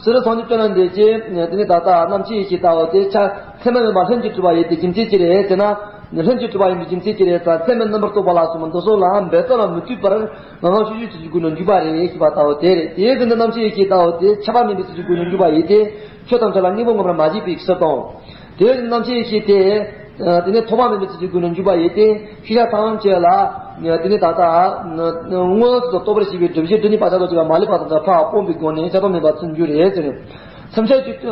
ཕྱི་རོལ་སངས་རྒྱས་བཅོམ་ལྡན་འདས་ཀྱིས་དེ་ནས་ད་ལྟ་རྣམ་མཁྱེན་ཡེ་ཤེས་ལྟ་བུ་དེ་ཆ་མཚན་མ་མེད་པ་ལྷུན་གྱིས་གྲུབ་པ་ཡིན་ཏེ། རྒྱུ་མཚན་ཅི་རེད་ཟེར་ན། ལྷུན་གྱིས་གྲུབ་པ་ཡིན་པའི་རྒྱུ་མཚན་ཅི་རེད་ཟེར་ན། མཚན་མེད་རྣམ་པར་རྟོག་པ་ལ་སོགས་པ་འདི་ཚོ་ལའང་འབད་རྩོལ་ལ་མི་ལྟོས་པར་ངང་ངམ་ཤུགས་ཤུགས་ཀྱི་སྒོ་ནས་འཇུག་པ་རེད་ཅེས་པ་ལྟ་བུ་དེ་རེད། དེའི་རྒྱུ་འདི་རྣམ་མཁྱེན་ཡེ་ཤེས་ལྟ་བུ་དེ་ཆགས་པ་མེད་པའི་ཚུལ་གྱི་སྒོ་ནས་འཇུག་པ་ཡིན་ཏེ། ཆོས་ཐམས་ཅད་ལ་དངོས་པོ་ངོ་མར་མ་བྱས་པའི་ཕྱིར་དང་། དེའི་རྣམ་མཁྱེན་ཡེ་ཤེས་དེ། དེ་ནས་ཐོགས་པ་མེད་པའི་ཚུལ་གྱི་སྒོ་ནས་འཇུག་པ་ཡིན་ཏེ། ཤེས་བྱ་ཐམས་ཅད་ལ། དེ་ནས་ད་ལྟ། དངོས་སུ་རྟོགས་པར་བྱེད་པའི་སྒྲིབ་བྱེད་སྒྲིབ་གཉིས་པ་ཆ་ཚང་གཅིག་ལ་མ་ལུས་པ་དང་ཕར་སྤོང་བའི་སྒོ་ནས་ཆགས་པ་མེད་པར་ཚུར་འཇུག་རེད་ཟེར། ཚུན་ཆད་ཀྱི་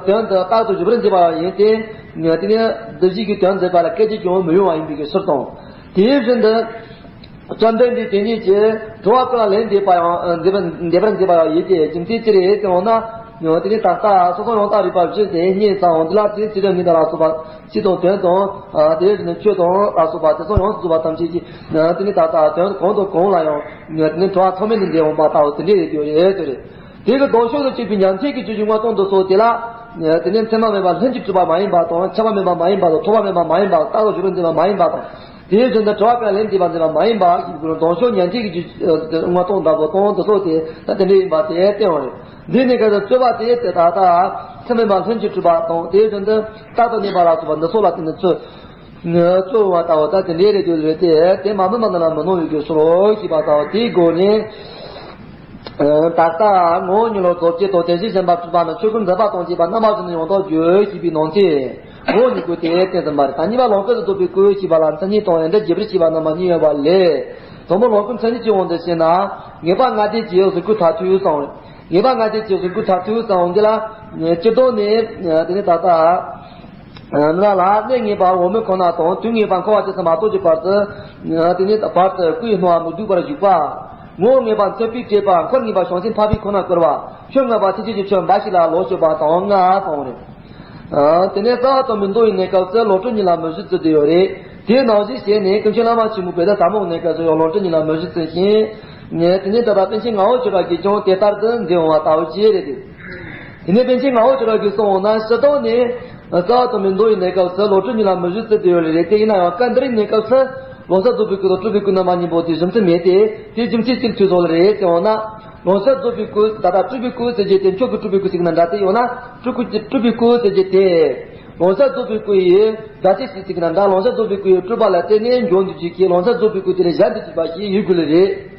དོན་དུ་རྟག་ཏུ་འཇུག་པར་འཛིན་པ་ཡིན་ཏེ། དེ་ནས་སྒྲིབ་བྱེད་ཀྱི་དོན་མཛད་པ་ལ་སྐད་ཅིག་ཀྱང་མི་གཡོ་བ་ཡིན་པའི་ཕྱིར་དང་། དེའི་ཕྱིར་དུ། བཅོམ་ལྡན་འདས་དེ་ཉིད་ཀྱིས་དྲི་བ་ཀུན་ལ་ལན་འདེབས་པ་ཡང་འདེབས་པ་འདེབས་པར་མཛད་པ་ཡང་ཡིན་ཏེ། རྒྱུ་མཚན་ཅི་རེད་ཟེར་འོང་ན། དེ་ནི་ད་ལྟ་སོ་སོ་ཡང་དག་རིག་པ་བཞི་སྟེ་སྙེད་ཙམ་འོང་དེ་ལ་དེའི་ཚིག་དོན་ཉིད་དང་ལ་སོགས་པ་སྤྱི་དང་དོན་དང་། དེ་བཞིན་ཆོས་དང་ལ་སོགས་པ་དེ་ཚོ་ཡོངས་སུ་རྫོགས་པ་ཐམས་ཅད་ཀྱི། དེ་ནི་ད་ལྟ་དོན་གང་དང་གང་ལ་ཡང་། དེ་ནི་དྲི་བ་ཚང་མས་ནི་འདེབས་འོང་པ་ལྟ་བུ་དེ་འདྲའི་རེད་ཡོད་རེད་ཟེར། དེ་གི་ལྡོག་ཕྱོགས་སུ་སྐྱེས་པའི་ཉན་ཐོས་ཀྱི་ཆོས་ཀྱི་མངོན་རྟོགས་འདི་ཚོ་དེ་ལ། དེ་ནི་མཚན་མ་མེད་པ་ལྷུན་གྱིས་གྲུབ་པ་མ་ཡིན་པ་དང་། ཆགས་པ་མེད་པ་མ་ཡིན་པ་དང་། ཐོགས་པ་མེད་པ་མ་ཡིན་པ། རྟག་ཏུ་འཇུག་པར་འཛིན་པ་མ་ཡིན་པ་དང་། དེའི་རྒྱུ་འདི་དྲི་བ་ཀུན་ལ་ལན་འདེབས་པར་འཛིན་པ་མ་ཡིན་པ་ཞེས་པའི་སྐོར་ལྡོག་ཕྱོགས་ཉན་ཐོས་ཀྱི་རྒྱུ་མངོན་རྟོགས་འདྲ་པོ་དང་དེ་ཚོ་དེ་ད་དེ་འདྲ་ཡིན་པ་དེ་བསྟན་པ་རེད། འདི་ནི་གལ་ཏེ་རྩོད་པ་དེ་དེ་ད་ལྟ་མཚན་མེད་པ་ལྷུན་གྱིས་གྲུབ་པ་དང་། དེའི་རྒྱུ་འདི་རྟག་ཏུ་གནས་པ་ལ་སོགས་པ་འདི་ཚོ་ལ་བརྟེན་ནས་རྩོད། རྩོད་པ་ལྟ་བུ་ད་དེ་འདྲའི་རེད་དེ་རེད་དེ། དེ་མ་སྨིན་པ་རྣམས་ལ་མི་སྣང་བའི་རྒྱུ་སོ་ཞེས་པ་ལྟ་བུ་དེའི་སྒོ་ནས། ད་ལྟ་ངོ་བོ་གཉིས་ལ་རྫོགས་བྱེད་དང་དེ་བཞིན་གཞན་པ་སྤྲུལ་པ་ནི་ཆོས་སྐུ་འཛིན་པ་དང་བཅས་པ་རྣམ་པ་བཞི་ནི་ཡང་དག་བརྗོད་ཞེས་པའི་ནང་གསེས། ངོ་བོ་གཉིས་ཀྱི་དེ་བསྟན་ཟིན་པ་རེད། ད་གཉིས་པ་ལོངས་སྐུ་ལ་རྫོགས་པའི་སྐུ་ཞེས་པ་ལ་མཚན་ཉིད་དང་ཡོན་ཏན་རྒྱས་པར་བྱས་པ་རྣམ་པ་གཉིས་ཡོད་པ་ལས། དང་པོ་ལོངས་སྐུ་མཚན་ཉིད་ཀྱི་དབང་དུ་བྱས་ན། ངེས་པ་ལྔ་ལྡན་གྱི་གཟུགས་སྐུ་མཐར་ཐུག་གསུངས། ངེས་པ་ལྔ་ལྡན་གྱི་གཟུགས་སྐུ་མཐར་ཐུག་གསུངས་འདི་ལ། སྤྱིར་བཏང་ནས་དེ་ནི་ད་ལྟ། ང་ལ་གནས་ངེས་པ་འོག་མིན་ཁོ་ན་དང་དུས་ངེས་པ་འཁོར་བ་སྐྱེ་ས་མ་གཏོགས་ཀྱི་བར་དུ། དེ་ནི་བར་དུ་སྐུ་ཡི་སྣང་བ་མི་སྡུག་པར་བཞུགས་པ། ངོ་བོ་ངེས་པ་མཚོན་དཔེས་སྤྲས་པ། འཁོར་ངེས་པ་བྱང་སེམས་འཕགས་པའི་ཁོ་ན་བསྐུར་བ། ཆོས་ངེས་པ་ཐེག་ཆེན་གྱི་ཆོས་འབའ་ཞིག་ལ་ལོག་སྤྱོད་པ་དང་ལྔ་དང་རེད། དེ་ནས་རྩ་བ་དང་མི་འདོར་བའི་གནས་སྐབས་སུ་ལོག་སྤྲོད་གཉིས་ལ་མི་བཞུད་ཚུལ་དེ་ཡོད་རེད། དེ་ནང་བཞིན་བྱས་ནས་ཀུན་མཁྱེན་བླ་མ་ཆེན་མོ་བེ་ཏ་ཟབ་མོའི་གནས་སྐབས་སུ་ཡང་ལོག་སྤྲོད་གཉིས་ལ་མི་བཞུད་ཚུལ་བཞིན། དེ་ནས་ད་ལྟ་པཎ་ཆེན་ངག་དབང་ཆོས་གྲགས་ཀྱིས་ཀྱང་དེ་ལྟར་དུ་མཛད་འོང་བ་ལྟ་བུ་ཅིག་རེད་དེ། དེ་ནས་པཎ་ཆེན་ངག་དབང་ཆོས་གྲགས་ཀྱིས་གསུངས་འོང་ན། སྤྱིར་བཏང་ནས་རྩ་བ་དང་མི་འདོར་བའི་གནས་སྐབས་སུ་ལོག་སྤྲོད་གཉིས་ལ་མི་བཞུད་ཚུལ་དེ་ཡོད་རེད་དེ། ཡིན་ན་ཡང་སྐབས་འདིར་གནས་སྐབས་སུ་ལོང་ས་རྫོགས་པའི་སྐུ་དང་སྤྲུལ་པའི་སྐུ་རྣམ་པ་གཉིས་པོ་དེ་རྒྱུ་མཚན་མེད་དེ། དེ་རྒྱུ་མཚན་ཅི་ལ་ཐུག་སོང་ལ་རེད་ཟེར་འོང་ན། ལོང་ས་རྫོགས་པའི་སྐུ་ད་ལྟ་སྤྲུལ་པའི་སྐུ་ཟེར་རྒྱུ་དེ་མཆོག་གི་སྤྲུལ་པའི་སྐུ་ཟེར་གྱི་ན་འདྲ། དེ་ཡང་ན་སྤྲུལ་སྐུ་སྤྲུལ་པའི་སྐུ་ཟེར་རྒྱུ་དེ། ལོང་ས་རྫོགས་པའི་སྐུ་ཡི་སྒྲ་ཆེ་ཞེས་ཟེར་གྱི་ན་འདྲ། ལོང་ས་རྫོགས་པའི་སྐུ་ཡི་སྤྲུལ་པ་ལ་བརྟེན་ནས་འབྱུང་འདུག་ཅིག་གིས་ལོང་ས་རྫོགས་པའི་སྐུ་དེ་ལས་གཞན་དུ་གྱུར་པ་ཞིག་ཡོད་དགོས་ལེ་རེད།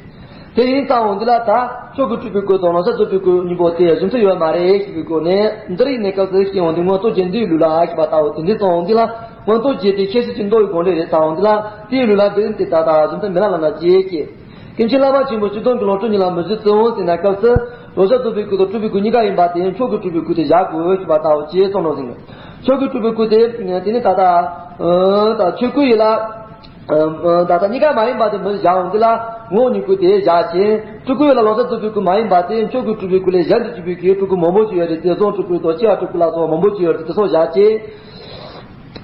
དེ་ཡིན་ཙང་འོང་འདི་ལ་ད་མཆོག་གི་སྤྲུལ་པའི་སྐུ་དང་ལོང་ས་རྫོགས་པའི་སྐུ་གཉིས་པོ་དེ་རྒྱུ་མཚན་ཡོད་མ་རེད་ཞེས་པའི་སྒོ་ནས། འདིར་ཡིན་གནས་སྐབས་སུ་སྐྱེ་འོང་དུས་མངོན་རྟོགས་རྒྱན་འདུས་ལུགས་ལ་ཞེས་པ་ལྟ་བུ་དེ་འདྲ་ཙམ་འོང་འདི་ལ། མངོན་རྟོགས་རྒྱན་དེ་ཁྱད་ཆོས་ཀྱི་མདོ་ཡི་དགོངས་འགྲེལ་རེད་ཙང་འོང་འདི་ལ། དེའི་ལུགས་ལ་འདིར་དེ་ད་ལྟ་རྒྱུ་མཚན་མི་ལ་ལ་ན་ཅེས་སྐྱེ། ཀུན་མཁྱེན་བླ་མ་ཆེན་པོ་སྤྱིར་བཏང་གི་ལོག་སྤྲོད་གཉིས་ལ་མི་བཞུད་ཚུལ་འོང་ཟེར་ན་སྐབས་སུ། ལོང་ས་རྫོགས་པའི་སྐུ་དང་སྤྲུལ་པའི་སྐུ་གཉིས་ཀ་ཡིན་པ་དེ་མཆོག་གི་སྤྲུལ་པའི་སྐུ་དེ་བཞག་དགོས་ཞེས་པ་ལྟ་བུ་ཅེས་གསུངས་ནོ་ཟིན། མཆོག་གི་སྤྲུལ་པའི་སྐུ་དེ་དེ་ནི་ད་ལྟ་ད་ཆོས་སྐུ་ཡིན་ལ། ད་ལྟ་གཉིས་ཀ་མ་ཡིན་པ་དེ་མི་བཞག་འོང་འདི་ལ་ངོ་བོ་ཉིད་སྐུ་དེ་བཞག་ཅིང་། སྤྲུལ་སྐུ་ཡིན་ལ་ལོང་ས་རྫོགས་པའི་སྐུ་མ་ཡིན་པ་དེ་མཆོག་གི་སྤྲུལ་པའི་སྐུ་ལས་གཞན་དུ་གྱུར་པའི་གི་སྤྲུལ་སྐུ་མང་པོ་ཅིག་ཡོད་རེད་དེ། རྫོང་སྤྲུལ་སྐུ་དང་སྐྱེ་བ་སྤྲུལ་སྐུ་ལ་སོགས་པ་མང་པོ་ཅིག་ཡོད་རེད་དེ། དེ་ཚོ་བཞག་ཅིང་།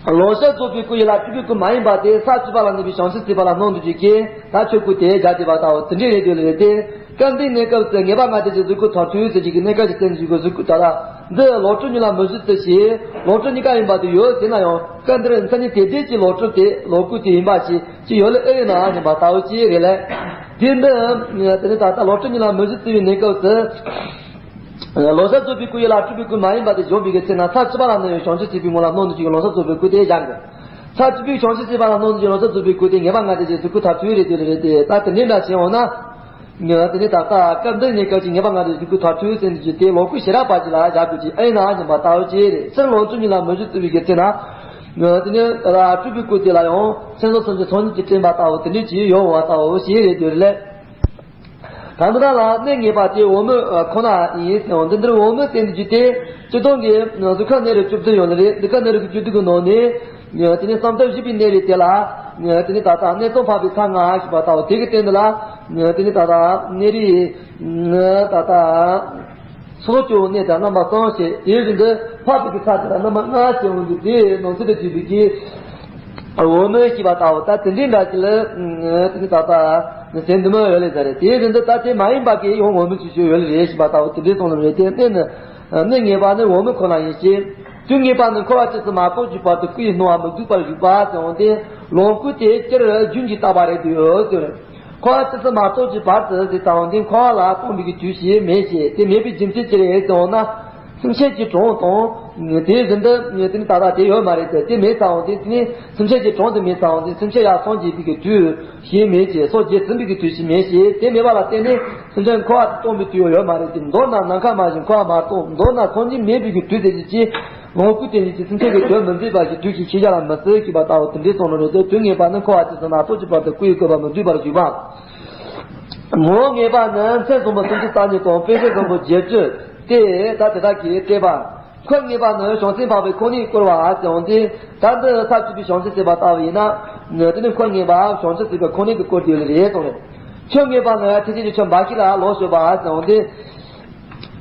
ལོང་ས་རྫོགས་པའི་སྐུ་ཡིན་ལ་སྤྲུལ་པའི་སྐུ་མ་ཡིན་པ་དེ་ས་བཅུ་པ་ལ་གནས་པའི་བྱང་ཆུབ་སེམས་དཔའ་ལ་སྣང་དུ་གྱུར་གྱི། ད་ཆོས་སྐུ་དེ་བཞག་བསྡད་པ་ལྟ་བུ་དེ་འདྲའི་རེད་དེ་ལས་དེ། སྐབས་འདིའི་གནས་སྐབས་སུ་ངེས་པ་ལྔ་ལྡན་གྱི་གཟུགས་སྐུ་མཐར་ཐུག་ཟེར་གྱི་གི་གནས་སྐབས་ཀྱི་རྟེན་གཞི་གི་གཟུགས་སྐུ་ད་ལྟ་འདི་ལོག་སྤྲོད་གཉིས་ལ་མི་བཞུད་ཚུལ་ཞེས་ལོག་སྤྲོད་གཉིས་ཀ་ཡིན་པ་དེ་ཡོད་ཟེར་ན་ཡང་། སྐབས་འདིར་མཚན་ཉིད་དེ་ལྡན་གྱི་ལོག་སྤྲོད་དེ་ལོག་སྐུ་དེ་ཡིན་པ་ཞིག་ཅི་ཡོད་ལ་ཨེ་ཡིན་ན་སྙམ་པ་ལྟ་བུ་ཅི་རེད་ལས། དེ་འདི་དེ་ནི་ད་ལྟ་ལོག་སྤྲོད་གཉིས་ལ་མི་བཞུད་ཚུལ་བའི་གནས་སྐབས་སུ། ལོང་ས་རྫོགས་པའི་སྐུ་ཡིན་ལ་སྤྲུལ་པའི་སྐུ་མ་ཡིན་པ་དེ་འཇོམས་པའི་གི་ཚེ་ན་ས་བཅུ་པ་ལ་གནས་པའི་བྱང་ཆུབ་སེམས་དཔའི་ངོ་ལ་སྣང་དུ་གྱུར་གྱི་ལོང་ས་རྫོགས་པའི་སྐུ་དེ་བཞག་གི། ས་བཅུ་པའི་བྱང་ཆུབ་སེམས་དཔའ་ལ་སྣང་དུ་གྱུར་ལོང་ས་རྫོགས་པའི་སྐུ་དེ་ངེས་པ་ལྔ་ལྡན་གྱི་གཟུགས་སྐུ་མཐར་ཐུག་རེད་དེ་རེད་དེ། ད་དེ་འདྲའི་འདྲ་བྱས་འོང་ན། དེ་ནི་ད་ལྟ་སྐབས་འདིར་གནས་སྐབས་ཀྱི་ངེས་པ་ལྔ་ལྡན་གཟུགས་སྐུ་མཐར་ཐུག་ཟེར་འདི་ཅི་དེ་ལོག་སྐུ་ཞེ་དྲག་པ་ཅིག་ལ་བཞག་དགོས་ཀྱི་ཨེ་ཡིན་ན་སྙམ་པ་ལྟ་བུ་ཅི་རེད། སྤྱིར་ལོག་སྤྲོད་གཉིས་ལ་མི་བཞུད་ཚུལ་བའི་གི་ཚེ་ན། དེ་ནས་སྤྲུལ་པའི་སྐུ་དེ་ལ་ཡང་མཚན་རྟགས་སུམ་ཅུ་སོ་གཉིས་ཀྱིས་བསྟན་པ་ལྟ་བུ་དེ་འདྲ་ཅིག་ཡོད་པ་ལྟ་བུ་ཞིག་རེད་འདོད་ལེ། ད་འདི་དག་ལ་གནས་ངེས་པ་དེ་འོག་མིན་ཁོ་ན་ཡིན་ཟེར་བ་འདི་འདིར་འོག་མིན་བསྟན་རྒྱུ་དེ་སྤྱིར་བཏང་གི་གཟུགས་ཁམས་གནས་རིགས་བཅུ་བདུན་ཡོད་ནི་རེད། འདི་ཁམས་གནས་རིགས་བཅུ་བདུན་གྱི་ནང་ནས་དེ་ནས་བསམ་གཏན་བཞི་པའི་གནས་རིགས་དེ་ལ་དེ་ནས་ད་ལྟ་གནས་ཚང་འཕགས་པའི་མཐའ་ལྔ་ཞེས་པ་ལྟ་བུ་དེ་གི་སྟེང་དུ་ལ་དེ་ནས་ད་ལྟ་གནས་རིགས་ད་ལྟ། སོ་སོ་སྐྱེ་བོ་གནས་དང་རྣམ་པ་གསུམ་ཞེས་དེའི་རིགས་འདི་འཕགས་པའི་གི་ས་དེ་ལ་རྣམ་པ་ལྔ་ཞེས་འོང་གི་དེའི་ནང་ཚན་དུ་བྲིས་པའི་གི་འོག་མིན་ཞེས་པ་ལྟ་བུ་ད་དེ་འདྲའི་འདྲ་ཅིག་ལ་དེ་ནི་ད་ལྟ་ནི་ཟན་དུ་མ་ཡོད་ལེ་ཟེར་རེད། དེའི་རིགས་འདི་ད་དེ་མ་ཡིན་པ་གི་ཡང་འོག་མིན་ཅིག་ཞུ་ཡོད་ལེ་རེད་ཞེས་པ་ལྟ་བུ་དེ་འདྲའི་གསུང་ལམ་རེད། དེ་གནས་ནི་གནས་ངེས་པ་ནི་འོག་མིན་ཁོ་ན་ཡིན་ཞེས། དུས་ངེས་པ་ནི་འཁོར་བ་ཇི་སྲིད་མ་རྟོགས་ཀྱི་བར་དུ་སྐུ་ཡི་སྣང་བ་མི་བསྡུས་པར་བཞུགས་པ་ཟེར་འོང་སྟེ་ལོངས་སྐུ་དེ་སྤྱིར་རྒྱུན་གྱི་རྟག་པ་རེད་འདུག་ཡོད་ཟེར། འཁོར་བ་ཇི་སྲིད་མ་རྟོགས་ཀྱི་བར་དུ་ཟེར་ཙམ་དེ་འཁོར་བ་ལ་སྟོང་པའི་གི་དུས་ཤིག་མེད་ཅེས། དེ་མེད་པའི་རྒྱུ་མཚན་ཅི་རེད་ཟེར་འོང་ན། སེམས་ཅན་གྱི་གྲངས་དང་། དེའི་རིགས་འདི་དེ་ནི་ད་ལྟ་དེ་ཡོད་མ་རེད་ཟེར། དེ་མེད་ཙམ་དེ་དེ་ནི་སེམས་ཅན་གྱི་གྲངས་དེ་མེད་ཙམ་དེ་སེམས་ཅན་ཡར་སངས་རྒྱས་པའི་གི་དུས་ཤིག་མེད་ཅེས། སངས་རྒྱས་ཟིན་པའི་གི་དུས་ཤིག་མེད་ཅེས། དེ་མེད་པ་ལ་བརྟེན་ནས་སེམས་ཅན་འཁོར་བ་དེ་སྟོང་པའི་དུས་ཡང་ཡོད་མ་རེད་ཅེས། མདོར་ན་ནམ་མཁའ་མ་བཞིན་འཁོར་བ་མ་རྟོགས། མདོར་ན་སངས་རྒྱས་མེད་པའི་གི་དུས་དེ་ཉིད་ཀྱི་ལོངས་སྐུ་དེ་ཉིད་ཀྱི་སེམས་ཅན་གྱི་དོན་མི་མཛད་པ་ཞིག་དུས་ཀྱི་ཤེས་བྱ་ལ་མི་སྲིད་ཅེས་པ་ལྟ་བུ་དེ་འདྲའི་གསུང་ནོ་རེད་དེ། དུས་ངེས་པ་ནི་འཁོར་བ་ཇི་སྲིད་མ་རྟོགས་ཀྱི་བར་དུ་སྐུ་ཡི་བཀོད་པ་མི་བསྡུས་པར་བཞུགས་པ། ངོ་བོ་ངེས་པ་ནི་མཚན་བཟང་པོ་སུམ་ཅུ་རྩ་གཉིས་དང་དཔེ་བྱད་བཟང་པོ་བརྒྱད་ཅུ་སྟེ་ད་དེ་དག་གིས་སྤྲས་པ། འཁོར་ངེས་པ་ནི་བྱང་སེམས་འཕགས་པའི་ཁོང་ནས་བསྐོར་བ་ཟེར་འོང་སྟེ། ད་འདི་ས་བཅུ་པའི་བྱང་ཆུབ་སེམས་དཔའ་ལྟ་བུ་ཡིན་ན། དེ་ནི་འཁོར་ངེས་པ་བྱང་ཆུབ་སེམས་དཔའི་ཁོང་ནས་ཀྱི་བསྐོར་དེ་ཡོད་ལེ་རེད་གསུངས་རེད། ཆོས་ངེས་པ་ནི་ཐེག་ཆེན་གྱི་ཆོས་འབའ་ཞིག་ལ་ལོངས་སྤྱོད་པ་ཟེར་འོང་སྟེ།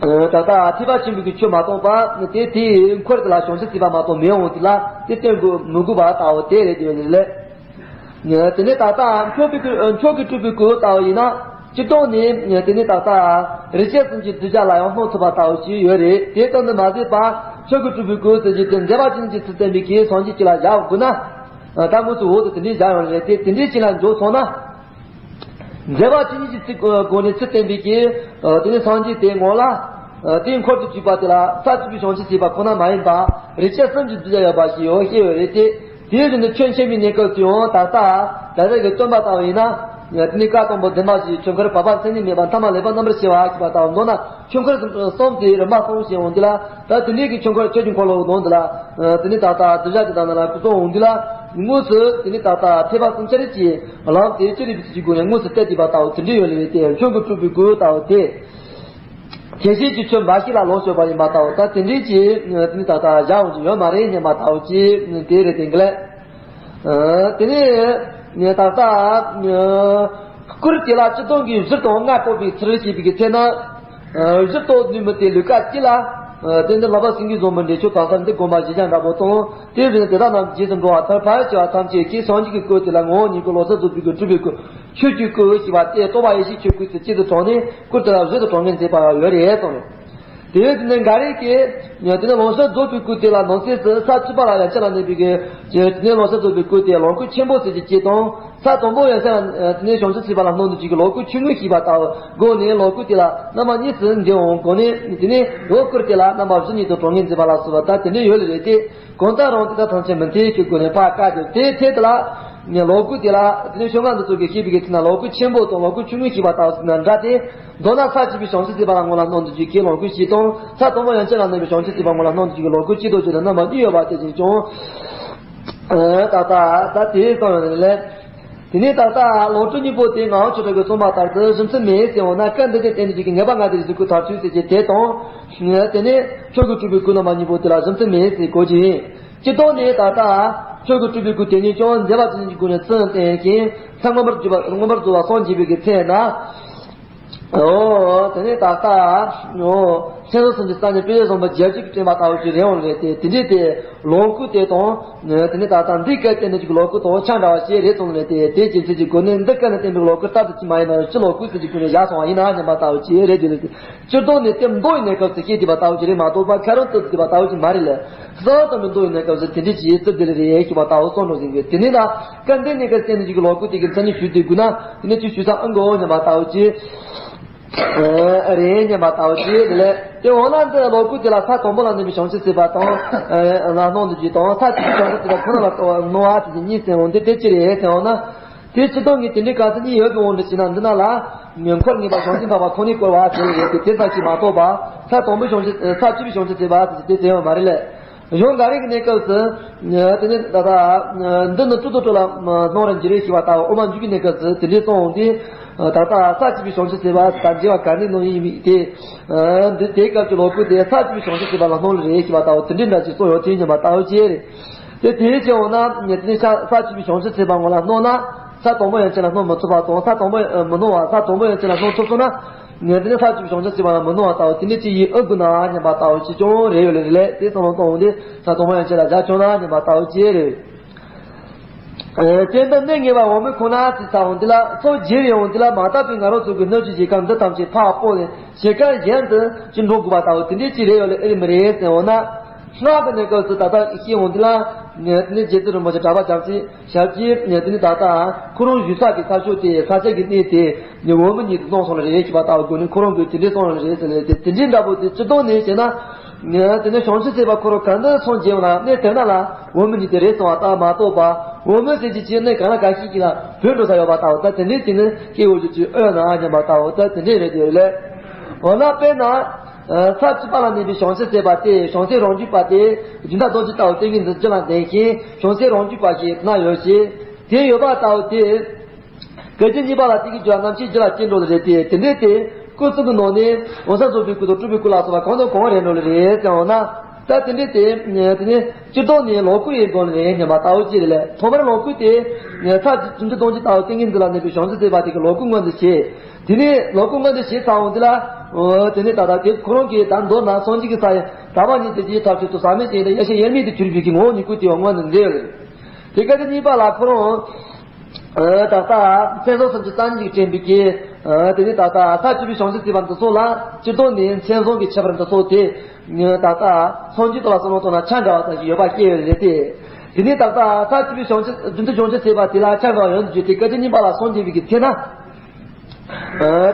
ད་ལྟ་ཐེག་པ་ཆེན་པོའི་གི་ཆོས་མ་གཏོགས་པ་དེ་དེའི་འཁོར་དེ་ལ་བྱང་ཆུབ་སེམས་དཔའ་མ་གཏོགས་མི་འོང་དེ་ལ་དེ་བསྟེན་དགོས་མི་དགོས་པ་ལྟ་བུ་དེ་རེད་དེ་ཡོད་ལེ། དེ་ནས་ད་ལྟ་མཆོག་གི་མཆོག་གི་སྤྲུལ་པའི་སྐུ་ལྟ་བུ་ཡིན་ན། སྤྱིར་བཏང་ནས་དེ་ནས་ད་ལྟ་རིགས་ཆད་གསུམ་གྱི་གདུལ་བྱ་ལ་ཡང་སྣང་ཐུབ་པ་ལྟ་བུ་ཞིག་ཡོད་རེད། དེ་ལྟར་དུ་མ་ཟད་པ་མཆོག་གི་སྤྲུལ་པའི་སྐུ་ཟེར་རྒྱུ་དེ་མཛད་པ་ཅན་གྱི་ཚུལ་བསྟན་པའི་གི་སངས་རྒྱས་ཅིག་ལ་བཞག་དགོས་ན། ད་དངོས་སུ་འོག་ཏུ་དེ་འདྲའི་བཞག་ཡོད་རེད་དེ། དེ་འདྲའི་ཅིག་ལ་འཇོག་སོང་ན། མཛད་པ་ཅན་གྱི་ཚུལ་སྒོ་ནས་ཚུལ་བསྟན་པའི་གི་དེ་ནས་སངས་རྒྱས་དེ་ངོ་ལ། དེའི་འཁོར་དུ་བཅུག་པ་དེ་ལ་ས་བཅུ་པའི་བྱང་ཆུབ་སེམས་དཔའ་ཁོ་ན་མ་ཡིན་པ་རིགས་ཆད་གསུམ་གྱི་གདུལ་བྱ་ཡོད་པ་ཞིག་ཡོད་ཤེས་ཡོད་རེད་དེ། དེའི་རིང་དུ་ཆོས་འཆད་པའི་གནས་སྐབས་སུ་ཡང་ད་ལྟ་ད་ལྟ་གི་སྟོན་པ་ལྟ་བུ་ཡིན་ན། དེ་ནས་བཀའ་དང་པོ་བདེན་པ་བཞི་ཆོས་འཁོར་བར་པ་མཚན་ཉིད་མེད་པ་མཐའ་མ་ལེགས་པར་རྣམ་པར་ཕྱེ་བ་ཞེས་པ་ལྟ་བུ་མདོར་ན་ཆོས་འཁོར་གསུམ་དེ་རིམ་པ་གསུམ་ཞེས་འོང་དེ་ལ། ད་དེ་ནས་ཀྱི་ཆོས་འཁོར་ཆོས་ཀྱི་འཁོར་ལོའི་ནང་དུ་ལ། དེ་ནས་ད་ལྟ་གདུལ་བྱ་དེ་དག་ནང་ལ་སྐུ་གསུང་འོང་དུས་ལ། དངོས་སུ་དེ་ནས་ད་ལྟ་ཐེག་པ་གསུམ་ཆ་རེ་གྱི་ལམ་དེ་ཅི་རིགས་པའི་ཚུལ་གྱི་སྒོ་ནས་དངོས་སུ་གཏད་དེ་པ་ལྟ་བུ་དེ་འདྲ་ཡོད་ལེ་བས་ཏེ། མཆོག་གི་སྤྲུལ་པའི་སྐུ་ལྟ་བུ་དེ། ཐེག་ཆེན་གྱི་ཆོས་འབའ་ཞིག་ལ་ལོངས་སྤྱོད་པ་ཡིན་པ་ལྟ་བུ་ད་དེ་འདྲའི་ཅིག་དེ་ནི་ད་ལྟ་བཞག་འོང་གི་ཡོད་མ་རེད་སྙམ་པ་ལྟ་བུ་ཅིག་དེ་རེད་དེ་འགི་ལས། དེ་ནས་ད་ལྟ་སྐུར་དེ་ལ་སྤྱི་དོན་གྱི་བཞི་དང་ལྔ་རྟོགས་པའི་ཚུལ་བྱེད་པའི་གི་ཚེ་ན། བཞི་རྟོགས་ནུས་མི་དེ་ལུས་ཀ་གཅིག་ལ། དེ་འདི་ལྷག་པ་སེང་གེ་བཟང་པོ་འདྲེ་ཆོས་གང་ཟག་འདི་བསྒོམ་པ་བཞི་བརྒྱ་འདྲ་པོ་དང་དེ་བཞིན་དེ་དག་རྣམས་རྗེས་སུ་འགྲོ་བ་མཐར་ཕར་བྱ་བ་ཐམས་ཅད་ཀྱིས་སངས་རྒྱས་ཀྱི་སྐུ་དེ་ལ་ངོ་བོ་ཉིད་ཀྱི་ལོ་ཙཱ་རྫོགས་པའི་སྐུ་སྤྲུལ་པའི་སྐུ་ཆོས་ཀྱི་སྐུ་ཞེས་པ་སྟེ་རྟོགས་པ་ཡེ་ཤེས་ཆོས་སྐུ་ཟེར་གཅིག་ཏུ་དྲངས་ནས་སྐུར་དེ་ལ་བཞི་དུ་གྲངས་ངེས་མཛད་པ་ཡང་ཡོད་རེད་གསུངས་ནས། དེ་བས་དེ་ནས་འགའ་རེ་གིས་དེ་ནས་ལོངས་སྤྱོད་རྫོགས་པའི་སྐུ་དེ་ལ་ནང་གསེས་སུ་ས་བཅུ་པ་ལ་ཡང་ཅི་ལ་གནས་པའི་གི་དེ་ནས་ལོངས་སྤྱོད་རྫོགས་པའི་སྐུ་དེ་ལོངས་སྐུ་ཆེན་པོ་ཟེར་གྱི་གཅིག་དང་། ས་དང་པོ་ཡང་ཅི་ལ་དེ་ནས་བྱང་ཆུབ་སེམས་དཔའ་ལ་སྣང་དུ་བཅུག་གི་ལོངས་སྐུ་ཆུང་ངུ་ཞེས་པ་ལྟ་བུ་སྒོ་ནས་ལོངས་སྐུ་དེ་ལ་རྣམ་པ་གཉིས་སུ་འདྲེས་འོང་སྒོ་ནས་དེ་ནས་ལོངས་སྐུར་དེ་ལ་རྣམ་པ་བཞི་ཉིད་དུ་གྲངས་ངེས་མཛད་པ་ལ་སོགས་པ་ད་དེ་འདྲ་ཡོད་ལེ་རེད་དེ། གང་ལྟར་རུང་དེ་དག་ཐམས་ཅད་མི་མཐུན་ཕྱོགས་སྒོ་ནས་ཕར་བཀག་སྟེ་དེའི་ཐད་དུ་ལ། ལོངས་སྐུ་དེ་ལ་དེ་ནས་ཤོ་ལྔ་འདི་ཚོ་གིས་བཤད་པའི་གི་ཚེ་ན་ལོངས་སྐུ་ཆེན་པོ་དང་ལོངས་སྐུ་ཆུང་ངུ་ཞེས་པ་ལྟ་བུ་ཟེར་ན་འདྲ་སྟེ། མདོར་ན་ས་བཅུ་པའི་བྱང་ཆུབ་སེམས་དཔའ་ལ་ངོ་ལ་སྣང་དུ་བཅུག་གི་ལོངས་སྐུ་གཅིག་དང་ས་དང་པོ་ཡན་ཆད་ལ་གནས་པའི་བྱང་ཆུབ་སེམས་དཔའ་ངོ་ལ་སྣང་དུ་བཅུག་གི་ལོངས་སྐུ་གཅིག་ཏུ་བརྗོད་ནས་རྣམ་པ་གཉིས་ཡོད་པ་དེ་བཞིན་ཀྱང་། ད་ལྟ་ད་དེའི་གསུངས་ཡོད་ནི་ལས། དེ་ནས་ད་ལྟ་ལོངས་སྤྱོད་གཉིས་པོ་དེ་ངག་དབང་ཆོས་གྲགས་ཀྱིས་གསུངས་པ་ལྟར་དུ་གཞི་མཚན་མེད་ཟེར་འོང་ན་སྐབས་འདི་དེ་བསྟན་ནས་ཀྱི་ངེས་པ་ལྔ་དེ་རིགས་སུ་སྐུ་མཐར་ཐུག་ཟེར་གྱི་དེ་དང་། དེ་ནས་མཆོག་གི་སྤྲུལ་པའི་སྐུ་རྣམ་པ་གཉིས་པོ་དེ་ལ་གཞི་མཚན་མེད་ཟེར་གོ་རྒྱུ་ཡིན། སྤྱིར་བཏང་ནས་ད་ལྟ་མཆོག་གི་སྤྲུལ་པའི་སྐུ་དེ་ཉིད་ཀྱང་མཛད་པ་ཅན་གྱི་སྒོ་ནས་ཚུལ་བསྟན་ཞིང་ས་མངོན་པར་བརྗོད་པ་མངོན་པར་རྫོགས་པ་སངས་རྒྱས་པའི་གི་ཚེ་ན། ཨོ། དེ་ནས་ད་ལྟ། ཨོ། མཚན་རྟགས་སུམ་ཅུ་རྩ་གཉིས་དཔེ་བྱད་བཟང་པོ་བརྒྱད་ཅུ་གིས་བསྟན་པ་ལྟ་བུ་ཞིག་རེད་འོང་རེད་དེ། དེ་འདྲའི་དེ་ལོངས་སྐུ་དེ་དང་། དེ་ནས་ད་ལྟ་འདི་སྐད་བསྟན་ནས་ཀྱི་ལོངས་སྐུ་དང་ཆ་འདྲ་བ་ཞིག་རེད་གསུངས་རེད་དེ། དེ་རྒྱུ་མཚན་གྱི་སྒོ་ནས་འདི་སྐད་ནས་བསྟན་པའི་ལོངས་སྐུ་ལྟར་དུ་ཅིག་མ་ཡིན་ན་ཡང་སྤྱི་ལོངས་སྐུ་ཟེར་གྱི་སྒོ་ནས་བཞག་སོང་བ་ཡིན་ན་སྙམ་པ་ལྟ་བུ་ཞིག་རེད་དེ་རེད་དེ། སྤྱིར་བཏང་ནས་དེ་མདོ་ཡི་གནས་སྐབས་སུ་སྐྱེས་བསྡད་པ་ལྟ་བུ་ཞིག་རེད་མ་གཏོགས་པ་ཁ་རང་དུ་བསྡད་པ་ལྟ་བུ་ཞིག་མ་རེད་ལ། གསང་བ་དང་པོའི་མདོ་ཡི་གནས་སྐབས་སུ་དེ་འདྲའི་ཅིག་ཡིད་ཚིམ་དེ་ལ་རེད་ཞེས་པ་ལྟ་བུ་གསུངས་འགྲོ་ཟིན་གྱི། དེ་ནས་ད་སྐབས་འདིའི་གནས་སྐབས་སུ་བསྟན་ནས་ཀྱི་ལོངས་སྐུ་དེ་གི་མཚན་ཉིད་ཞུ་སྡོད་དགོས་ན་དེ་ནས་ཅིག་ཞུ་ས་ཨང་གོ་སྙམ་པ་ལྟ་བུ་ཅིག་རེད་སྙམ་པ་ལྟ་བུ་ཅིག་རེད་ལ། དེ་འོ་ན་འདི་ལོངས་སྐུ་དེ་ལ་ས་དང་པོ་ལ་གནས་པའི་བྱང་ཆུབ་སེམས་དཔའ་དང་ལ་སྣང་དུ་བཅུག་དང་ས་གཅིག་པའི་བྱང་ཆུབ་སེམས་དཔའ་ཁོ་ན་ལ་སྣང་བ་དེ་གཉིས་ཟེར་འོང་དེ་དེ་ཅི་རེད་ཟེར་འོང་ན། དེ་སྤྱིར་བཏང་གི་དེ་འདྲའི་ག་ཚོད་གཉིས་ཡོད་པའི་དབང་དུ་བྱས་ན་འདི་ན་ལ། འཁོར་ངེས་པ་བྱང་ཆུབ་འཕགས་པ་ཁོང་ནས་བསྐོར་བ་ཟེར་ཡོད་དེ་དེ་ཙམ་ཞིག་མ་གཏོགས་པ། ས་དང་པོའི་བྱང་ཆུབ་ས་བཅུ་པའི་བྱང་ཆུབ་སེམས་དཔའ་ཟེར་དེ་ཟེར་ཡོད་མ་རེད་ལ། གཞུང་འགའ་རེ་གི་གནས་སྐབས་སུ། དེ་ནས་ད་ལྟ་འདི་ནི་སྤྲོ་བོ་སྤྲོ་ལ་སྣང་རུང་གི་རེད་ཞེས་པ་ལྟ་བུ་དབུ་མ་འཇུག་གི་གནས་སྐབས་སུ་དེ་འདྲའི་གསུངས་འོང་དུས། ད་ལྟ་ས་བཅུ་པའི་བྱང་ཆུབ་སེམས་དཔའ་ད་མཇལ་བ་ག་ནས་གནང་ཡིན་མིན་དེ། འདི་དེའི་སྐབས་ཀྱི་ལོ་རྒོད་དེ་ས་བཅུ་པའི་བྱང་ཆུབ་སེམས་དཔའ་ལ་སྣང་ལེ་རེད་ཞེས་པ་ལྟ་བུ་དེ་འདྲའི་འདྲ་ཞིག་གསུངས་ཡོད་དེ་ཉམས་པ་ལྟ་བུ་ཅི་རེད། དེ་དེའི་ཕྱིར་འོང་ན་དེ་ནས་ས་ས་བཅུ་པའི་བྱང་ཆུབ་སེམས་དཔའ་ངོ་ལ་སྣང་ན། ས་དང་པོ་ཡན་ཆད་ལ་སྣང་མི་ཐུབ་པ་དང་ས་དང་པོ་མི་སྣང་བ་ས་དང་པོ་ཡན་ཆད་ལ་སྣང་ཐུབ་སོང་ན། དེ་ནས་ས་བཅུ་པའི་བྱང་ཆུབ་སེམས་དཔའ་ལ་མི་སྣང་བ་ལྟ་བུ་དེ་འདྲའི་ཅིག་ཡིན་ཨེ་དགོས་ན་སྙམ་པ་ལྟ་བུ་ཅིག་ཀྱང་རེ་ཡོད་ལེ་རེད་ལས་དེ་བསམ་བློ་གཏོང་འོང་དུས་ས་དང་པོ་ཡན་ཆད་ལ་བཞག་ཆོག་ན་སྙམ་པ་ལྟ་བུ་ཅི་རེད། ཨ། དེ་འདི་གནས་ངེས་པ་འོག་མིན་ཁོ་ན་ཟེར་ཚར་འོང་དེ་ལ་སོ་བརྗེ་རེ་འོང་དེ་ལ་མ་དག་པའི་ང་རོ་ཚོགས་ཀྱི་སྣོད་བཅུད་ཀྱི་ཁམས་འདི་ཐམས་ཅད་ཕར་སྤོས་ནས་ཞིང་ཁམས་གཞན་དུ་ཅི་འགྲོ་དགོས་པ་ལྟ་བུ་དེ་འདྲའི་ཅི་རེ་ཡོད་ལེ་ཨེ་རེད་མི་རེད་ཟེར་འོང་ན། སྔགས་ཀྱི་གནས་སྐབས་སུ་ད་ལྟ་ཤེས་འོང་དེ་ལ། དེ་ནས་རྗེ་བཙུན་རིན་པོ་ཆེ་གྲགས་པ་བྱམས་ཆེན་ཞབས་ཀྱིས་དེ་ནས་ད་ལྟ་ཁོ་རང་བཞུགས་ས་ཀྱི་ས་ཕྱོགས་དེ་ས་ཆ་གི་གནས་དེ་འོག་མིན་གཉིས་སུ་སྣང་སོང་ལེ་རེད་ཞེས་པ་ལྟ་བུ་དགོས་ནས་ཁོ་རང་གིས་དེ་འདྲའི་གསུངས་ལེ་རེད་ཟེར་ལེ་དེ་དེ་འདྲའི་འདྲ་པོ་དེ་སྤྱིར་བཏང་ནས་བྱས་ན། དེ་ནས་བྱང་ཆུབ་སེམས་དཔའ་ཁོ་རང་གང་འདི་སངས་རྒྱས་འོང་ན་གནས་དེ་ན་ལ་འོག་མིན་གཉིས་དེ་རེད་གསུངས་པ་ལྟ་མ་གཏོགས་པ་འོག་མིན་ཟེར་གྱི་ཅི་གནས་གང་ལ་གང་ཤེས་ཀྱི་ལ་བོད་འགྲོ་ས་ཡོད་པ་ལྟ་བུ་ད་དེ་འདྲའི་དེ་ནི་སྐྱེ་བོ་རྒྱུ་ཅིག་ཨོ་ན་སྙམ་པ་ལྟ་བུ་ད་དེ་འདྲའི་རེད་དེ་ལས། འོ་ན་དཔེར་ན། ས་བཅུ་པ་ལ་གནས་པའི་བྱང་ཆུབ་སེམས་དཔའ་སྟེ་བྱང་སེམས་རང་རྒྱུད་པ་སྟེ་སྦྱིན་བདག་རྡོ་རྗེ་ལྟ་བུ་ཏིང་ངེ་འཛིན་རྒྱུད་ལ་ལྡན་ཞིང་བྱང་སེམས་རང་རྒྱུད་པ་ཞེས་ན་ཡོད་ཅེས་དེ་ཡོད་པ་ལྟ་བུ་སྟེ། སྐད་ཅིག་གཉིས་པ་ལ་དེ་གི་རྒྱུ་རྣམ་མཁྱེན་རྒྱུད་ལ་སྐྱེ་འགྲོ་ལེ་རེད་དེ་དེ་འདྲས་ཏེ་སྐུ་གསུམ་གྱི་ནང་ནས་འོད་གསལ་རྫོགས་པའི་སྐུ་དང་སྤྲུལ་པའི་སྐུ་ལ་སོགས་པ་གང་དང་གང་རེད་འགྲོ་ལེ་རེད་ཟེར་འོང་ན། ད་དེ་འདྲས་ཏེ་དེ་ནས་སྤྱིར་བཏང་ནས་ལོངས་སྐུ་ཡི་སྒོ་ནས་རེད་སྙམ་པ་ལྟ་བུ་ཅི་རེད་ལས་ཐོག་མར་ལོངས་སྐུ་དེ་ས་བཅུ་བདུན་ཅུ་སྟོང་གཅིག་ལྟ་བུ་ཏིང་ངེ་འཛིན་ལ་གནས་པའི་བྱང་ཆུབ་སེམས་དཔའ་དེ་གི་ལོངས་སྐུ་མངོན་དུ་བྱས། དེ་ནས་ལོངས་སྐུ་མངོན་དུ་བྱས་ཚར་འོང་དེ་ལ། དེ་ནས་ད་ལྟ་དེ་ཁོ་རང་གིས་ད་མདོར་ན་སངས་རྒྱས་ཀྱི་ས་ཡི་དག་པ་གཉིས་ཏེ་ཇི་ལྟར་ཆོས་དང་ཟག་མེད་ཅན་དང་ཡེ་ཤེས་དབྱེར་མེད་དུ་གྱུར་པའི་གི་ངོ་བོ་ཉིད་སྐུ་དེ་ཡང་མངོན་དུ་མཛད་ཡོད་རེད། དེ་སྐད་ཅིག་གཉིས་པ་ལ་ཁོ་རང་། ད་ལྟ་མཚན་བཟང་སུམ་ཅུ་རྩ་གཉིས་ཀྱིས་བསྟན་པའི་གི། དེ་ནས་ད་ལྟ་ས་བཅུ་པའི་བྱང་ཆུབ་སེམས་དཔའ་འདི་ཚོ་ལ་སྤྱིར་བཏང་ནས་མཚན་བཟང་གི་ཁྱད་པར་འདི་ཚོ་དེ། ད་ལྟ་སངས་རྒྱས་དང་ལ་བསམ་བློ་བཏང་ན་ཆ་འདྲ་བ་ཙམ་ཞིག་ཡོད་པ་སྐྱེ་ཡོད་རེད་དེ། དེ་ནས་ད་ལྟ་ས་བཅུ་པའི་བྱང་ཆུབ་བདུན་ཅུ་བྱང་ཆུབ་སེམས་དཔའ་དེ་ལ་ཆ་འདྲ་བ་ཡོད་འདུག་ཅེས་དེ་སྐད་ཅིག་གཉིས་པ་ལ་སངས་རྒྱས་པའི་གི་ཚེ་ན།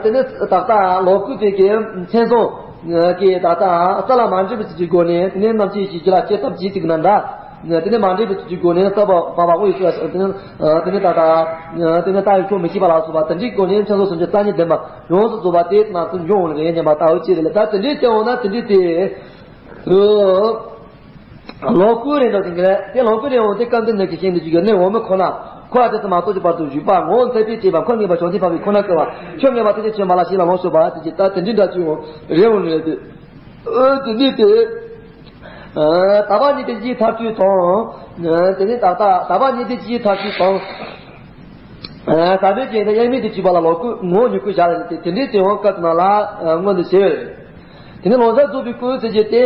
དེ་ནས་ད་ལྟ་ལོངས་སྐུ་དེ་གའི་མཚན་བཟང་གི་ད་ལྟ་རྩ་ལ་མ་འདྲེས་པའི་ཚུལ་གྱི་སྒོ་ནས་དེ་ནས་རྣམ་མཁྱེན་ཞེས་བགྱི་ལ་སྐྱེས་ཙམ་གྱིས་ཅིག་ན་འདྲ། དེ་ནས་མ་འདྲེས་པའི་ཚུལ་གྱི་སྒོ་ནས་ས་བ་བ་བ་འོ་ཡི་ཚུལ་ལ་དེ་ནས་དེ་ནས་ད་ལྟ་དེ་ནས་ལྟ་བའི་ཆོག་མི་ཤེས་པ་ལ་སོགས་པ་དེ་འདྲའི་སྒོ་ནས་མཚན་བཟང་སུམ་ཅུ་རྩ་གཉིས་ལྡན་པ་ཡོངས་སུ་རྫོགས་པ་དེ་ན་ཚུར་འབྱུང་བ་རེད་སྙམ་པ་ལྟ་བུ་ཅི་རེད་ལ་ད་དེ་འདྲའི་སྐྱེ་འོང་ན་དེ་འདྲའི་དེ། ལོངས་སྐུ་རེད་འགྲོ་དེ་འདྲ་དེ་ལོངས་སྐུ་རེད་འོང་དེ་སྐབས་འདི་ནས་ཀྱི་ཤེས་འདི་བཅུག་གི་གནས་འོག་མིན་ཁོ་ན་ཁོ་ལ་དེ་ཙམ་མ་གཏོགས་ཀྱི་བར་དུ་བཞུགས་པ་ངོ་བོ་མཚན་དཔེས་སྤྲས་པ་འཁོར་ངེས་པ་བྱང་སེམས་འཕགས་པའི་ཁོ་ན་བསྐུལ་བ་ཆོས་ངེས་པ་ཐེག་ཆེན་ཆོས་མ་ལ་ཞིག་ལ་ལོངས་སྤྱོད་པ་དེ་ཅི་ལྟར་དེ་འདྲའི་འདྲ་བཅུག་འོང་རེད་འོང་རེད་དེ། ཨོ་དེ་ནས་དེ། དག་པ་གཉིས་ཏེ་ཇི་ལྟར་ཆོས་དང་། དེ་ནས་ད་ལྟ་དག་པ་གཉིས་ཏེ་ཇི་ལྟར་ཆོས་དང་། ཟག་མེད་ཅན་དང་དབྱེར་མེད་དུ་གྱུར་པ་ལ་ལོངས་སྐུ་ངོ་བོ་ཉིད་སྐུ་བཞག་ལ་དེ་དེ་འདྲའི་ཚེ་འོང་སྐབས་དུ་ན་ལ་མངོན་དུ་བྱེད། དེ་ནས་ལོངས་སྤྱོད་རྫོགས་པའི་སྐུ་ཟེར་རྒྱུ་དེ།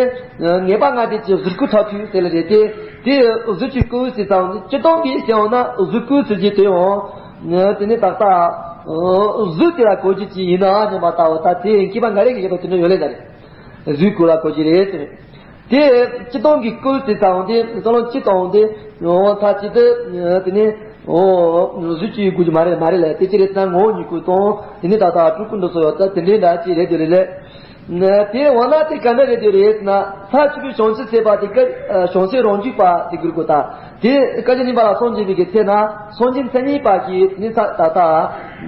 ངེས་པ་ལྔ་སྡེ་གྱི་གཟུགས་སྐུ་མཐར་ཐུག་ཟེར་ལ་རེད་དེ། དེ་གཟུགས་ཀྱི་སྐུ་ཟེར་ཙང་སྤྱིར་བཏང་གི་ཟེར་འོང་ན་གཟུགས་སྐུ་ཟེར་རྒྱུ་དེ་འོང་། དེ་ནས་ད་ལྟ། གཟུགས་དེ་ལ་གོ་རྒྱུ་ཅིག་ཡིན་ན་སྙམ་པ་ལྟ་བུ་ད་དེ་མཁས་པ་འགའ་རེ་གིས་བཤད་པ་དེ་འདྲ་ཡོད་ལེ་ད་རེད། གཟུགས་སྐུ་ལ་གོ་རྒྱུ་རེད་ཟེར། དེ་སྤྱིར་བཏང་གི་སྐུ་ཟེར་ཙང་དེ་རྩ་རླུང་སྤྱི་དང་དེ་འོ་མཐའ་གཅིག་ཏུ་དེ་ནས་འོ་གཟུགས་ཀྱི་དགོས་རྒྱུ་མ་རེད་མ་རེད་ལ་དེ་ཅི་རེད་ཟེར་ན་ངོ་བོ་ཉིད་སྐུ་དང་དེ་ནས་ད་ལྟ་སྤྲུལ་སྐུ་འདི་ཚོ་ཡོད་ད་དེ་འདྲའི་འདྲ་ཅིག་རེད་དེ་རེད་ལས། དེ་འོ་ན་དེ་ག་འདྲ་རེད་དེ་རེད་ཟེར་ན་ས་བཅུ་པའི་བྱང་ཆུབ་སེམས་དཔའ་དེ་ཀ་བྱང་སེམས་རང་རྒྱུད་པ་དེ་གུར་དགོས་ད་དེ་སྐད་ཅིག་གཉིས་པ་ལ་སངས་རྒྱས་པའི་གི་ཚེ་ན་སངས་རྒྱས་མཚན་ཉིད་པ་གིས་དེ་ནས་ད་ལྟ་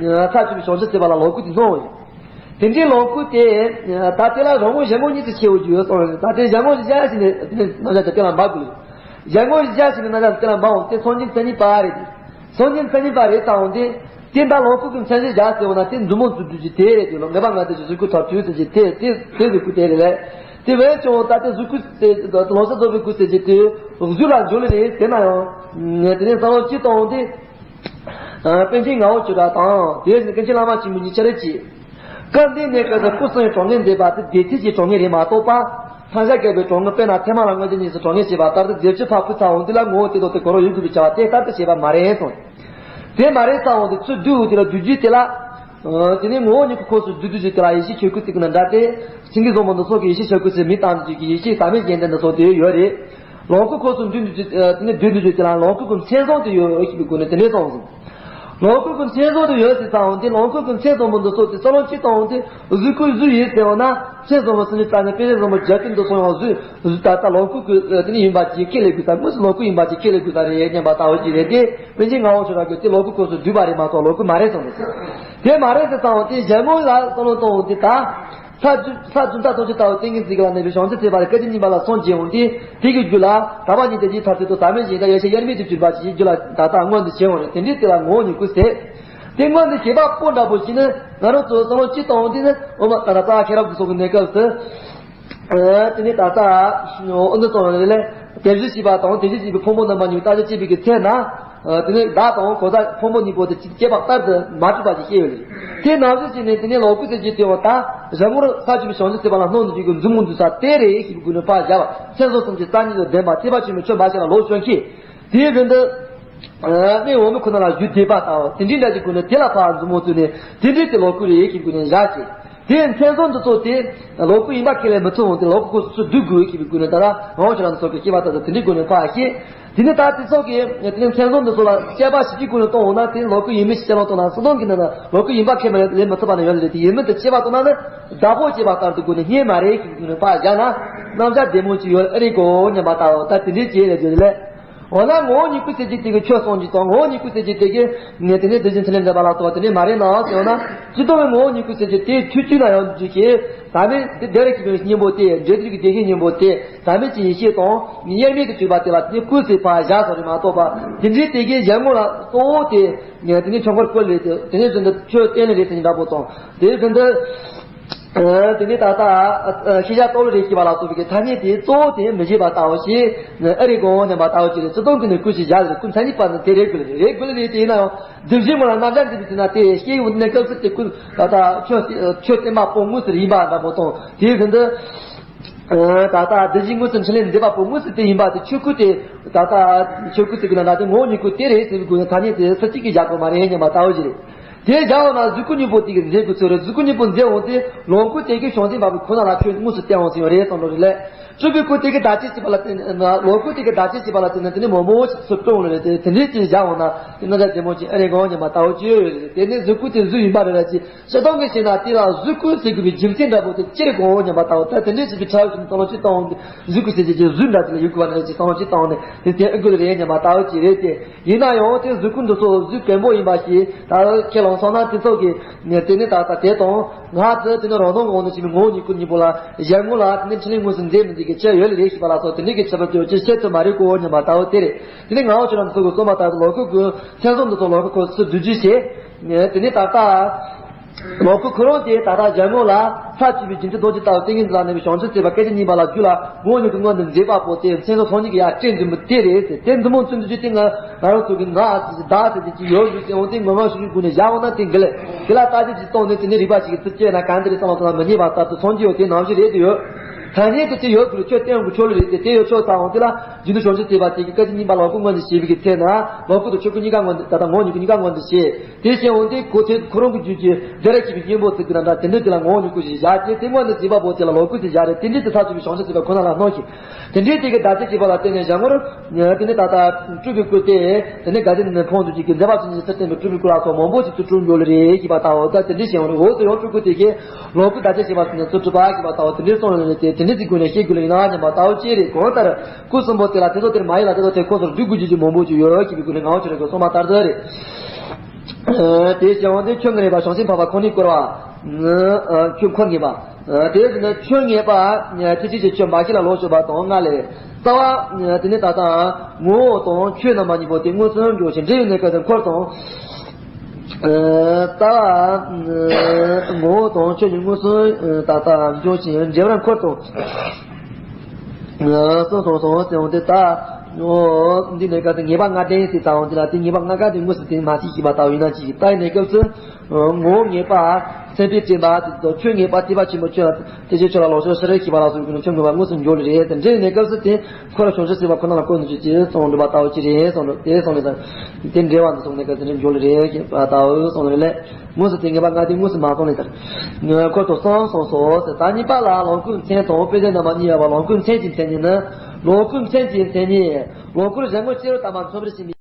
ས་བཅུ་པའི་བྱང་ཆུབ་སེམས་དཔའ་ལ་ལོངས་སྐུ་དེ་གནང་བ་ཡིན། དེ་འདྲའི་ལོངས་སྐུ་དེ། ད་དེ་ལ་རང་ངོ་གཞན་ངོ་གཉིས་སུ་ཕྱེ་བོ་རྒྱུ་ཡོད་གསུངས་ཡོད། ད་དེ་གཞན་ངོ་བཞི་བཞག་ཞིག་ནས་རྣམ་གཞག་དེ་ལ་འབབ་དགོས། གཞན་ངོ་བཞི་བཞག་ཞིག་ནས་རྣམ་གཞག་དེ་ལ་འབབ་འོང་དེ་སངས་རྒྱས་མཚན་ཉིད་པ་རེད། སངས་རྒྱས་མཚན་ཉིད་པ་རེད་ད་འོང་དེ། དེ་འདྲ་ལོངས་སྐུ་གི་མཚན་གཞི་བཞག་ཟེར་བ་ན་དེ་མཛུབ་མོ་བཙུགས་དུས་ཀྱི་དེ་རེད་དེ་ལོ་ངེས་པ་ལྔ་སྡེ་གི་གཟུགས་སྐུ་མཐར་ཐུག་ཟེར་གྱི་དེ་དེ་དེ་གཟུགས་སྐུ་དེ་རེད་ལས། དེ་བས་ཀྱང་ད་དེ་གཟུགས་སྐུ་དེ་ལོངས་སྤྱོད་རྫོགས་པའི་སྐུ་ཟེར་གྱི་དེ་གཟུགས་ལ་འཇུག་ལེ་རེད་དེ་ན་ཡང་། དེ་ནས་ས་ལོངས་སྤྱི་དང་དེ། པཎ་ཆེན་ངག་དབང་ཆོས་གྲགས་དང་དེ་བཞིན་ཀུན་མཁྱེན་བླ་མ་ཆེན་པོ་གཉིས་ཆ་རེ་གཅིག་སྐབས་འདིའི་གནས་སྐབས་སུ་སྐུ་གསུམ་གྱི་གྲངས་ངེས་འདེབས་པ་དེ་སྡེ་ཚིགས་ཀྱི་གྲངས་ངེས་རེད་མ་གཏོགས་པ། ཐང་ཤ་བཀལ་བའི་གྲངས་ངེས་དཔེར་ན་ཐེངས་མ་ལ་མངོན་རྗེས་གཉིས་སུ་གྲངས་ངེས་བྱས་པ་ལྟར་དུ་སྡེ་བཅུ་ཕར་ཕུད་ཚར་འོང་དུས་ལ་ངོ་བོ་དེ་དང་དེ་གོ་རོ་ཡོད་དགོས་པའི་བྱ་བ་དེ་ལྟར་དུ་བྱས་པ་མ་རེད་གསུངས། དེ་མ་རེད་ཚར་འོང་དུས་ཚུར་བསྡུ་འོང་དུས་ལ་བསྡུ་རྒྱུ་དེ་ལ། དེ་ནས་ངོ་བོ་ཉིད་ཀྱི་ཁོངས་སུ་བསྡུ་བསྡུ་རྒྱུ་དེ་ལ་ཡེ་ཤེས་ཆོས་སྐུ་ཚིག་གི་ནང་འདྲ་སྟེ། སེང་གེ་བཟང་པོ་འདི་ཚོ་གི་ཡེ་ཤེས་ཆོས་སྐུ་ཚིག་མི་བཏང་རྒྱུ་གི་ཡེ་ཤེས་ཟག་མེད་གཞན་ལྡན་འདི་ཚོ་དེ་ཡོད་རེད། ལོངས་སྐུ་ཁོངས་སུ་བསྡུ་འདུ་རྒྱུ་དེ་ནས་བསྡུ་འདུ་རྒྱུ་དེ་ལ་ལོངས་སྐུ་གི་མཚན་བཟང་དུ་ཡོད་ཞེས་པའི་སྒོ་ནས་དེ་འདྲའི་གསུངས་སོང་། ལོངས་སྐུ་གི་མཚན་བཟང་དུ་ཡོད་ཟེར་ཙང་དེ་ལོངས་སྐུ་གི་མཚན་བཟང་པོ་འདི་ཚོ་དེ་ས་ལོངས་སྤྱི་དང་དེ་གཟུགས་སྐུ་གཟུགས་ཡིན་ཟེར་བ་ན་མཚན་བཟང་པོ་སུ་ནི་ཙམ་ནས་དཔེ་བཟང་པོ་རྒྱ་ཀུན་ཏུ་སོང་ཡང་གཟུགས་གཟུགས་ད་ལྟ་ལོངས་སྐུ་གི་དེ་ནི་ཡིན་པ་ཅིག་ཁས་ལེན་དགོས་ས་དངོས་སུ་ལོངས་སྐུ་ཡིན་པ་ཅིག་ཁས་ལེན་དགོས་ས་རེད་སྙམ་པ་ལྟ་བུ་ཅིག་རེད་དེ་པཎ་ཆེན་ངག་དབང་ཆོས་གྲགས་ཀྱིས་དེ་ལོངས་སྐུ་ཁོངས་སུ་བསྡུས་པ་རེད་མ་གཏོགས་ལོངས་སྐུ་མ་རེད་གསུངས་འདུག་དེ་མ་རེད་ཟེར་ཙང་དེ་གཞན་ངོ་ལ་བསམ་བློ་གཏོང་འོང་དེ་ད། ས་བཅུ་ས་བཅུ་ད་ཐོག་ཅི་ལྟ་བུ་ཏིང་ངེ་འཛིན་གྱི་ལ་གནས་པའི་བྱང་ཆུབ་སེམས་དཔའ་ལ་སྐད་ཅིག་གཉིས་པ་ལ་སངས་རྒྱས་འོང་སྟེ། དེ་གི་རྒྱུད་ལ་དག་པ་ཉིད་དེ་ཉིད་མཐར་ཐུག་ཏུ་ཟག་མེད་ཞིང་དང་ཡེ་ཤེས་དབྱེར་མེད་དུ་གྱུར་པ་ཞིག་རྒྱུད་ལ་ད་ལྟ་མངོན་དུ་བྱེད་འོང་རེད། དེ་འདྲའི་དེ་ལ་ངོ་བོ་ཉིད་སྐུལ་ཟེར། དེ་མངོན་དུ་བྱེད་པ་པོ་འདྲ་པོ་ཞིག་ནི་ང་རང་ཚོ་བསམ་བློ་ཅི་གཏོང་འོང་དེ་ནི་འོ་མ་ད་ལྟ་རྩ་བ་ཤེས་རབ་ཀྱི་སོགས་ཀྱི་གནས་སྐབས་སུ། དེ་ནས་ད་ལྟ་ཨ་ནི་གཏོང་བ་ལས་དེ་བཞིན་གཤེགས་པ་དང་དེ་བཞིན་གཤེགས་པའི་ཕོ་མོ་རྣམ་པ་གཉིས་ལྟ་ཞིབ་བྱེད་པའི་གི་ཚེ་ན། དེ་ནས་བདག་དང་གང་ཟག་ཕོ་མོ་གཉིས་པོ་དེ་གཅིག་སྐྱེས་པ་ལྟར་དུ་མ་གྲུབ་པ་ཞིག་སྐྱེ་ཡོད་ལ། དེ་ནང་བཞིན་བྱས་ནས་དེ་ནས་ལོངས་སྐུ་ཟེར་རྒྱུ་དེ་བ་ད་རང་ངོར་ས་བཅུ་པའི་བྱང་ཆུབ་སེམས་དཔའ་ལ་སྣང་དུ་འཇུག་གི་འཛུམ་མོ་འཛུམ་ས་དེ་རེད་ཞེས་པའི་སྒོ་ནས་ཕར་བཞག་པ། མཚན་བཟང་གསུམ་གྱི་རྩ་གཉིས་སུ་ལྡན་པ་ཐེག་པ་ཆེན་པོའི་ཆོས་འབའ་ཞིག་ལ་ལོག་བྱོན་མཁན། དེའི་རིང་དུ། གནས་འོག་མིན་ཁོ་ན་ལ་བཞུགས་བསྡད་པ་ལྟ་བུ་དེ་འདྲའི་འདྲ་གྱི་སྒོ་ནས་དེ་ལ་ཕར་མཛུབ་མོ་བཙུགས་ནས་དེ་འདྲའི་དེ་ལོངས་སྐུ་རེད་ཞེས་པའི་སྒོ་ནས་བཞག་ཅིང་། དེའི་མཚན་བཟང་འདི་ཚོ་དེ་ལོངས་སྐུ་ཡིན་པ་ཁས་ལེན་མི་ཐུབ་འོང་དེ་ལོངས་སྐུ་ཁོ་སུ་སྡུག་དགོས་ཞེས་པའི་སྒོ་ནས་ད་ལྟ་ངག་དབང་ཁྱོད་རང་ཚོ་གི་སྐྱེ་བ་ལྟ་བུ་དེ་འདྲའི་སྒོ་ནས་ཕར་བཤད། དེ་ནི་ད་དེ་ཚོ་གི་དེ་ནི་མཚན་བཟང་འདི་ཚོ་ལ་དཔྱད་པ་ཞིབ་ཀྱི་སྒོ་ནས་གཏོང་འོང་ན་དེ་ལོངས་སྐུ་ཡིན་མིན་ཞིག་དཔྱད་ལོང་གཏོང་ན་སྲིད་དོན་གྱི་ནང་ན་ལོངས་སྐུ་ཡིན་པ་ཁས་མི་ལེན་མི་ཐུབ་པ་ནི་ཡོད་ལ་རེད། དེ་ཡིན་མིན་དེ་དཔྱད་པ་གཏོང་ན་ནི་བདག་པོ་སྐྱེས་པ་ལྟར་དུ་སྒོ་ནས་རྙེད་མ་རེད་ཞེས་པའི་སྒོ་ནས་ཕར་བཞག་ན་རྣམ་གཞག་བདེ་མོ་ཅིག་ཡོད་ཨེ་རེད་གོ་སྙམ་པ་ལྟ་བུ་ད་དེ་འདྲའི་བྱས་ལས་བརྗོད་ལས། འོ་ན་ངོ་བོ་ཉིད་སྐུ་ཟེར་གྱི་དེ་གི་ཆོས་གསུངས་ཀྱི་དང་ངོ་བོ་ཉིད་སྐུ་ཟེར་གྱི་དེ་གི་ངས་དེ་ནས་དེ་བཞིན་ཚུལ་ལས་འདས་པ་ལ་སོགས་པ་དེ་ནས་མ་རེད་ནའང་ཟེར་བ་ན་སྤྱི་ལྡོག་པའི་ངོ་བོ་ཉིད་སྐུ་ཟེར་གྱི་དེ་ཐུགས་བཅུག་ན་ཡང་འཇུག་གི་ཟག་མེད་དེ་བདེ་རེ་གི་སྙིང་པོ་དེ་འབྲས་དུས་ཀྱི་བདེ་གཤེགས་སྙིང་པོ་དེ་ཟག་མེད་ཀྱི་ཡེ་ཤེས་དང་དབྱེར་མེད་དུ་གྱུར་པ་དེ་ལ་དེ་ནས་སྐུ་ཟེར་ཕར་བཞག་སོང་རེད་མ་གཏོགས་པ་དེ་འདྲའི་དེ་གའི་གཞན་ངོ་ལ་གཙོ་བོ་དེ་ངས་དེ་ནས་ཆོས་འཁོར་བསྐོར་ལས་དེ་དེ་ནས་བཟུང་དུ་ཆོས་བསྟན་ལས་རེད་ཟེར་གྱི་འདྲ་པོ་དང་དེ་བཟུང་དུ། དེ་ནས་ད་ལྟ་ཤེས་བྱ་རྟོགས་ལས་རེ་ཞིག་པ་ལ་སོགས་པའི་ཐ་སྙད་དེ་གཙོ་བོ་དེ་མི་བཞེད་པ་ལྟ་བུ་ཞིག་ཨེ་རེད་གོ་སྙམ་པ་ལྟ་བུ་ཅིག་རེད། སྤྱི་སྟོང་གི་ནི་སྐུ་ཞེས་བཞག་ལས་སྐུ་མཚན་ཉིད་པ་ནི་དེ་རེད་དགོས་ལས་རེད་དགོས་ལས་རེད། དེ་ཡིན་ན་ཡང་སྒྲིབ་བཞི་ངོ་ལ་རྣམ་གཞག་འདི་བྱས་ན་དེ་སྐྱེ་ཡོང་གནས་སྐབས་སུ་དེ་ཀུན་ད་ལྟ་ཆོས་ཆོས་བསྟན་པ་པོ་དངོས་སུ་ཡིན་པ་འདྲ་པོ་དང་དེའི་རིང་དུ། ད་ལྟ་སྒྲིབ་བཞི་དངོས་སུ་འཕྲིན་ལས་འདེབས་པ་པོ་དངོས་སུ་དེ་ཡིན་པ་དེ་ཆོས་སྐུ་དེ་ད་ལྟ་ཆོས་སྐུ་ཟེར་གི་ན་ད་དེ་ངོ་བོ་ཉིད་སྐུ་དེ་རེད་ཟེར་བའི་སྒོ་ནས་ཐ་སྙད་དེ་སུ་གཅིག་གིས་བཞག་དགོས་མ་རེད་སྙམ་པ་ལྟ་བུ་ཞིག་རེད། དེ་བཞག་འོང་ན་གཟུགས་སྐུ་གཉིས་པོ་དེ་གི་མཛད་དགོས་ཚོད་རེད། གཟུགས་སྐུ་གཉིས་པོ་མཛད་འོང་དུས་ལོངས་སྐུ་དེ་གི་བྱང་སེམས་འཕགས་པའི་ཁོ་ན་ལ་ཁྱོད་དངོས་སུ་བསྟན་འོང་ཟེར་བ་རེད་གསུངས་འགྲོ་རེད་ལས། སྤྲུལ་པའི་སྐུ་དེ་གི་བདག་བྱེད་བྱེད་པ་ལ་བརྟེན་ན་ལོངས་སྐུ་དེ་གི་བདག་བྱེད་བྱེད་པ་ལ་བརྟེན་ན་དེ་ནི་མང་པོ་ཞིག་ཚུར་སྤྲོད་འོང་ལ་རེད་དེ་དེ་འདྲའི་ཅིག་བཞག་འོང་ན་དེ་ན་ད་བདེ་མོ་ཅིག་ཨ་རེ་གོ་སྙམ་པ་ལྟ་བུ་ཅིག་ཡོད་རེད། དེ་ནི་གཟུགས་སྐུ་དེ་གཟུགས་ཡིན་པ་རེད་ལ་ཅིག་ཤེས་སྟོང་གི་ཤེས་ན་དེ་ལ་གཟུགས་སྐུ་ཟེར་དགོས་པའི་རྒྱུ་མཚན་འདྲ་པོ་དེ་ཅི་རེད་གོ་སྙམ་པ་ལྟ་བུ་ད་དེ་འདྲའི་ཅིག་གི་ཁྲ་བ་ཞིག་བསམ་བློ་ཅིག་གཏོང་འོང་དུས་གཟུགས་སྐུ་ཟེར་གྱི་ཅིག་གཟུགས་འདྲ་ཅིག་ལ་ཡོད་དགོས་པ་རེད་ཅིག་བསམ་བློ་ཅིག་གཏོང་ནས་དེ་དེ་ཨ་དགོས་རེད་སྙམ་པ་ལྟ་བུ་ཅིག་རེད་དེ། ཡིན་ན་ཡང་དེ་གཟུགས་སྐུ་འདི་ཚོ་གཟུགས་དཀོན་པོ་ཡིན་པ་ཞིག་ད་ཁས་བླངས་སོང་ན་དེ་ཚོ་གི་དེ་ནི་ད་ལྟ་དེ་དང་ང་ཚོ་དེ་ནི་རང་སྣང་གི་དབང་དུ་བྱས་པའི་ངོ་བོ་ཉིད་སྐུ་གཉིས་པོ་ལ་གཞན་ངོ་ལ་དེ་ནི་འཕྲིན་ལས་དངོས་སུ་མཛད་མི་འདུག་གི་ཆེ་ཡོད་ལ་རེ་ཞིག་པ་ལ་སོགས་དེ་འདྲའི་གི་ཆེ་བ་དེ་ཅི་བཤད་ཐུབ་མ་རེད་གོ་སྙམ་པ་ལྟ་བུ་དེ་རེད། དེ་ནི་ངག་དབང་ཁྱོད་རང་ཚོ་གི་གསུངས་པ་ལྟར་དུ་ལོངས་སྐུ་གི་མཚན་བཟང་འདི་ཚོ་ལོངས་སྐུ་ཁོ་སུ་བསྡུ་རྒྱུ་བྱས། དེ་ནི་ད་ལྟ། ལོངས་སྐུ་ཁོ་རང་དེ་ད་ལྟ་གཞན་ངོ་ལ་ས་བཅུ་པའི་རྒྱུན་མཐུད་རྡོ་རྗེ་ལྟ་བུ་ཏིང་ངེ་འཛིན་ལ་གནས་པའི་བྱང་ཆུབ་སེམས་དཔའ་སྐད་ཅིག་གཉིས་པ་ལ་རྒྱུད་ལ་ངོ་བོ་ཉིད་ཀྱི་མངོན་དུ་མཛད་པ་པོ་དེ་མཚན་བཟང་ཚོགས་གཉིས་ཀྱི་ཡ་སྤྲས་འཛིན་པ་དེ་རེད་ཟེར། དེ་འཛིན་མོ་བཙུན་དུ་བཅུག་སྟེ་ང་ང་རང་ཚོ་གི་ང་ཟེར་གྱི་བདག་ཟེར་གྱི་ཅིག་ཡོད་ཟེར་གྱི་འོང་སྟེ་ངོ་མ་ཤུགས་ཀྱི་སྒོ་ནས་བཞག་འོང་ན་དེ་འགི་ལས་དེ་ལ་ལྟ་ཞིབ་ཅིག་གཏོང་ནས་དེ་ནས་རིག་པ་ཞིག་གི་ཚུལ་སྐྱེས་ན་གང་དེ་རེད་བསམ་པ་ཚོ་ལ་མི་རྙེད་པ་ལྟར་དུ་མཐོང་རྒྱུ་ཡོད་དེ་ནང་བཞིན་རེད་དུ་ཡོད། ཐ་སྙད་དུ་དེ་ཡོད་དགོས་ཆོས་བསྟན་དགོས་ཆོག་ལ་རེད་དེ་དེ་ཡོད་ཆོག་ཙམ་འོང་དེ་ལ་རྒྱུན་དུ་བྱང་ཆུབ་སེམས་དཔའ་དེ་གི་སྐད་ཅིག་གཉིས་པ་ལོངས་སྐུ་མངོན་དུ་བྱེད་པའི་གི་ཚེ་ན་ལོངས་སྐུ་དང་ཆོས་སྐུ་གཉིས་ཀ་མངོན་དུ་ད་ལྟ་ངོ་བོ་ཉིད་ཀྱི་གཉིས་ཀ་མངོན་དུ་བྱེད། དེ་བཞིན་འོང་དུས་ཁོ་ཚོས་ཁོ་རང་གི་རྒྱུད་ཀྱི་བདེ་ར་ཞེས་པའི་གཉེན་པོ་ཚིག་གི་རང་འདྲ་དེ་འདྲ་དེ་ལ་ངོ་བོ་ཉིད་སྐུ་ཞེས་བཞག་སྟེ་དེ་མངོན་དུ་བྱེད་པ་པོ་དེ་ལ་ལོངས་སྐུ་ཞེས་བཞག་རེད། དེ་འདྲའི་དེ་ཐག་ཆོད་པའི་བྱང་ཆུབ་སེམས་དཔའ་ཁོ་ན་ལ་སྣང་ཞིང་། དེ་འདྲའི་དེ་གི་བདག་བྱེད་བྱེད་པ་ལ་བརྟེན་ནས་གཞན་ངོར་དེ་ནི་ད་ལྟ་སྤྲུལ་པའི་སྐུ་སྟེ་དེ་ནི་དགའ་ལྡན་ནི་ཕུང་དུ་བྱེད་ཀྱི་མཛད་པ་ཅན་གྱི་ཚུལ་བསྟན་པའི་སྤྲུལ་པའི་སྐུ་ལ་སོགས་མང་པོ་ཞིག་ཏུ་སྤྲུལ་འགྱུར་ལེ་རེ་ཞེས་པ་ལྟ་བུ་ད་དེ་འདྲའི་བྱུང་བ་རེད། འོག་ཏུ་ཡང་སྤྲུལ་སྐུ་དེ་གས་ལོངས་སྐུ་བདག་བྱེད་བྱེད་པ་ཟེར་ནས་ཚུལ་སྒྲུབ་པ་ཞེས་པ་ལྟ་བུ་དེ་འདྲའི་གསུངས་ཡོད་ནས་དེ་དེ་འདྲའི་ཚིག་ཀུན་ནས་བཤད་དགོས་ལེ་ཡིན་ན་སྙམ་པ་ལྟ་བུ་ཅི་རེད། གང་ལྟར། སྐུ་གསུམ་པོ་དེ་ལ་དེ་ཚོ་དེར་མ་ཡིན་ལ་དེ་ཚོ་དེར་ཁོ་ཚོར་སྡུག་དགོས་རྒྱུ་ཅིག་མང་པོ་ཅིག་ཡོད་ཅེས་པའི་སྐུ་ནི་ངག་ཆོས་རེ་གི་གསུངས་པ་ལྟར་དུ་རེད། དེའི་ཕྱིར་འོན་ཏེ་ཆོས་ངེས་པ་བྱང་སེམས་འཕགས་པ་ཁོ་ནས་བསྐོར་བ། ཆོས་ཁོ་ངེས་པ། དེའི་ཕྱིར་ན་ཆོས་ངེས་པ་ཐེག་ཆེན་གྱི་ཆོས་འབའ་ཞིག་ལ་ལོངས་སྤྱོད་པ་དང་ལྔ་ལས། རྩ་བ་དེ་ནི་ད་ལྟ་ངོ་བོ་དང་ཆོས་རྣམ་པ་གཉིས་པོ་དེ་མངོན་སུམ་འཇོག་ཅིང་འབྲེལ་བའི་གནས་སྐབས་སུ་འཁོར་དང་། རྩ་བ། ངོ་བོ་དང་ཆོས་ཉིད་མངོན་སུམ་ད་ལྟ་འཇོག་ཅིང་འབྲེལ་བར་འཁོར་དང་། གསུངས་སོང་སོང་ཟེར་འོང་དེ་ད། འོ། འདི་ནས་ག་དེ་ངེས་པ་ལྔ་ལྡན་ཟེར་ད་འོང་དེ་ལ་དེ་ངེས་པ་ལྔ་ཀ་དེ་དངོས་སུ་དེ་མ་ཤེས་ཤེས་པ་ལྟ་བུ་ཡིན་ན་ཅིག་ལྟ་ཡི་གནས་སྐབས་སུ། ངོ་བོ་ངེས་པ། སེམས་དཔའི་སྤྲིན་པ་དེ་ཚོ་ཆོས་ངེས་པ་ཐེག་པ་ཆེན་པོ་ཆོས་ཐེག་ཆེན་ཆོས་ལ་ལོངས་སྤྱོད་ཤེས་རབ་ཤེས་པ་ལ་སོགས་ཀྱི་ཆོས་ངེས་པ་དངོས་སུ་འཇོག་ལེ་རེད་དེ་འདྲའི་གནས་སྐབས་སུ་དེ་འཁོར་བྱང་ཆུབ་སེམས་དཔའ་ཁོ་ན་ལ་བཀོད་ནས་ཅི་ཅི་གསུངས་འདུག་པ་ལྟ་བུ་ཅི་རེད་གསུངས་འདུག་དེ་གསུངས་ལེ་དང་། དེ་འབྲེལ་བ་འདི་གསུངས་ནས་ག་དེ་འདྲའི་འཇོག་ལེ་རེད་ཞེས་པ་ལྟ་བུ་གསུངས་ལེ་ལས། དངོས་སུ་དེ་ངེས་པ་ལྔ་དེ་དངོས་སུ་མ་གསུངས་ལེ་ལྟར། འཁོར་དང་གསུམ་གསུངས་སོ་ཟེར་ད་གཉིས་པ་ལ་ལོངས་སྐུའི་མཚན་དང་དཔེ་དོན་རྣམ་པ་གཉིས་ཡོད་པ་ལོངས་སྐུའི་མཚན་གྱི་མཚན་ཉིད་ནི། ལོངས་སྐུའི་མཚན་གྱི་མཚན་ཉིད། ལོངས་སྐུར་གཞན་ངོ་ཅི་རུ་བལྟམས་པ་མཚོན་པར་བྱེད་མི།